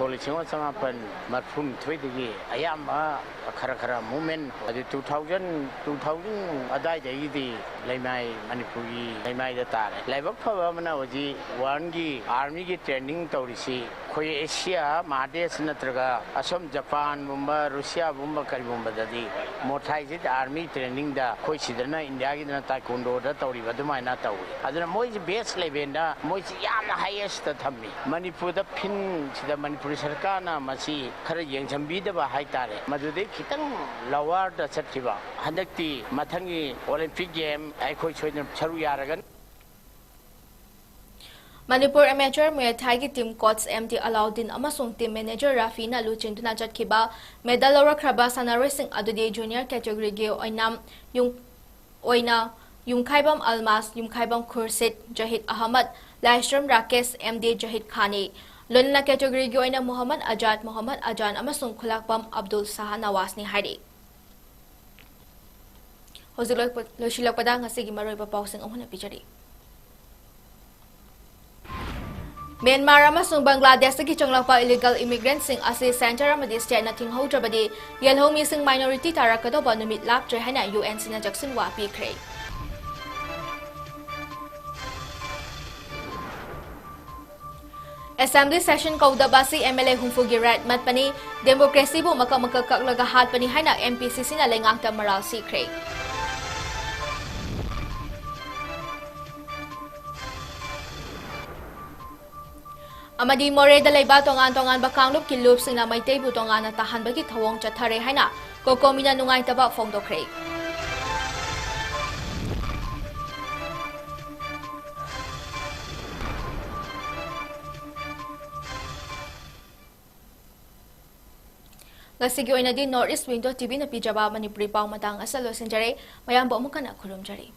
ꯁꯣꯛ ꯂꯤꯁꯤꯡ ꯑꯃ ꯆꯃꯥꯄꯟ ꯃꯔꯤꯐꯨꯅꯤꯊꯣꯏꯗꯒꯤ ꯑꯌꯥꯝꯕ ꯈꯔ ꯈꯔ movement ꯑꯗꯨ two thousand, two thousand ꯑꯗꯥꯏꯗꯒꯤꯗꯤ ꯂꯩꯃꯥꯏ, ꯃꯅꯤꯄꯨꯔꯒꯤ ꯂꯩꯃꯥꯏꯗ ꯇꯥꯔꯦ꯫ ꯂꯥꯏꯕꯛ ꯐꯕ ꯑꯃꯅ ꯍꯧꯖꯤꯛ worldꯒꯤ armyꯒꯤ training ꯇꯧꯔꯤꯁꯤ ꯑꯩꯈꯣꯏ Asia ꯃꯍꯥꯗꯦꯁ ꯅꯠꯇ꯭ꯔꯒ ꯑꯁꯣꯝ ꯖꯄꯥꯟꯒꯨꯝꯕ, ꯔꯨꯁꯤꯌꯥꯒꯨꯝꯕ ꯀꯔꯤꯒꯨꯝꯕꯗꯗꯤ Muay Thaiꯁꯤ army trainingꯗ, ꯑꯩꯈꯣꯏ ꯁꯤꯗꯅ Indiaꯒꯤꯗꯅ Taekwondoꯗ ꯇꯧꯔꯤꯕ ꯑꯗꯨꯃꯥꯏꯅ ꯇꯧꯏ꯫ ꯑꯗꯨꯅ ꯃꯣꯏꯁꯤ best levelꯗ ꯃꯣꯏꯁꯤ ꯌꯥꯝꯅ highestꯇ ꯊꯝꯃꯤ꯫ ꯃꯅꯤꯄꯨꯔꯗ ꯐꯤꯟꯁꯤꯗ ꯃꯅꯤꯄꯨꯔ ꯁꯔꯀꯥꯔꯅ ꯃꯁꯤ ꯈꯔ ꯌꯦꯡꯁꯤꯟꯕꯤꯗꯕ ꯍꯥꯏꯇꯥꯔꯦ, ꯃꯗꯨꯗꯩ ꯈꯤꯇꯪ lowerꯗ ꯆꯠꯈꯤꯕ꯫ ꯍꯟꯗꯛꯇꯤ ꯃꯊꯪꯒꯤ Olympic Game ꯑꯩꯈꯣꯏ ꯁꯣꯏꯗꯅ ꯁꯔꯨꯛ ꯌꯥꯔꯒꯅꯤ꯫ Manipur Amateur Muay Thaiꯒꯤ team coach M T Alauddin ꯑꯃꯁꯨꯡ team manager ꯔꯥꯐꯤꯅ ꯂꯨꯆꯤꯡꯗꯨꯅ ꯆꯠꯈꯤꯕ medal ꯂꯧꯔꯛꯈ꯭ꯔꯕ ꯁꯥꯟꯅꯔꯣꯏꯁꯤꯡ ꯑꯗꯨꯗꯤ junior categoryꯒꯤ ꯑꯣꯏꯅ ꯌꯨꯝ-, ꯑꯣꯏꯅ ꯌꯨꯝꯈꯥꯏꯕꯝ ꯑꯜꯃꯥꯁ, ꯌꯨꯝꯈꯥꯏꯕꯝ ꯈꯨꯔꯁꯤꯠ, ꯖꯍꯤꯗ ꯑꯍꯃꯗ, ꯂꯥꯏꯁ꯭ꯔꯝ ꯔꯥꯀꯦꯁ, M D ꯖꯍꯤꯗ ꯈꯥꯟꯅꯤ꯫ ꯂꯣꯏꯅꯅ categoryꯒꯤ ꯑꯣꯏꯅ ꯃꯣꯍꯝꯃꯗ ꯑꯖꯥꯗ, ꯃꯣꯍꯝꯃꯗ ꯑꯖꯥꯟ ꯑꯃꯁꯨꯡ ꯈꯨꯂꯥꯛꯄꯝ ꯑꯕꯗꯨꯜ ꯁꯥꯍ ꯅꯋꯥꯖꯅꯤ ꯍꯥꯏꯔꯤ꯫ ꯍꯧꯖꯤꯛ ꯂꯣꯏꯄ-, ꯂꯣꯏꯁꯤꯜꯂꯛꯄꯗ ꯉꯁꯤꯒꯤ ꯃꯔꯨꯑꯣꯏꯕ ꯄꯥꯎꯁꯤꯡ ꯑꯃꯨꯛ ꯍꯟꯅ ꯄꯤꯖꯔꯤ꯫ ꯃ꯭ꯌꯥꯟꯃꯥꯔ ꯑꯃꯁꯨꯡ ꯕꯪꯒ꯭ꯂꯥꯗꯦꯁꯇꯒꯤ ꯆꯪꯂꯛꯄ illegal immigrantꯁꯤꯡ ꯑꯁꯤ centre ꯑꯃꯗꯤ stateꯅ ꯊꯤꯡꯍꯧꯗ꯭ꯔꯕꯗꯤ ꯌꯦꯜꯍꯧꯃꯤꯁꯤꯡ minority ꯇꯥꯔꯛꯀꯗꯧꯕ ꯅꯨꯃꯤꯠ ꯂꯥꯞꯇ꯭ꯔꯦ ꯍꯥꯏꯅ UNCꯅ ꯆꯦꯛꯁꯤꯟꯋꯥ ꯄꯤꯈ꯭ꯔꯦ꯫ Assembly session ꯀꯧꯗꯕ ꯑꯁꯤ MLA ꯍꯨꯝꯐꯨꯒꯤ right ꯃꯠꯄꯅꯤ, democracyꯕꯨ ꯃꯀꯛ ꯃꯀꯛ ꯀꯛꯂꯒ ꯍꯥꯠꯄꯅꯤ ꯍꯥꯏꯅ MPCCꯅ ꯂꯩꯉꯥꯛꯇ ꯃꯔꯥꯜ ꯁꯤꯈ꯭ꯔꯦ꯫ ꯑꯃꯗꯤ ꯃꯣꯔꯦꯗ ꯂꯩꯕ ꯇꯣꯉꯥꯟ ꯇꯣꯉꯥꯟꯕ ꯀꯥꯡꯂꯨꯞꯀꯤ ꯂꯨꯞꯁꯤꯡꯅ ꯃꯩꯇꯩꯕꯨ ꯇꯣꯉꯥꯟꯅ ꯇꯥꯍꯟꯕꯒꯤ ꯊꯧꯑꯣꯡ ꯆꯠꯊꯔꯦ ꯍꯥꯏꯅ ꯀꯣꯀꯣꯃꯤꯅ ꯅꯨꯡꯉꯥꯏꯇꯕ ꯐꯣꯡꯗꯣꯛꯈ꯭ꯔꯦ꯫ ꯉꯁꯤꯒꯤ ꯑꯣꯏꯅꯗꯤ North East Window ꯇꯤꯚꯤꯅ ꯄꯤꯖꯕ ꯃꯅꯤꯄꯨꯔꯤ ꯄꯥꯎ ꯃꯇꯥꯡ ꯑꯁꯤꯗ ꯂꯣꯏꯁꯤꯟꯖꯔꯦ꯫ ꯃꯌꯥꯝꯕꯨ ꯑꯃꯨꯛ ꯍꯟꯅ ꯈꯨꯔꯨꯝꯖꯔꯤ꯫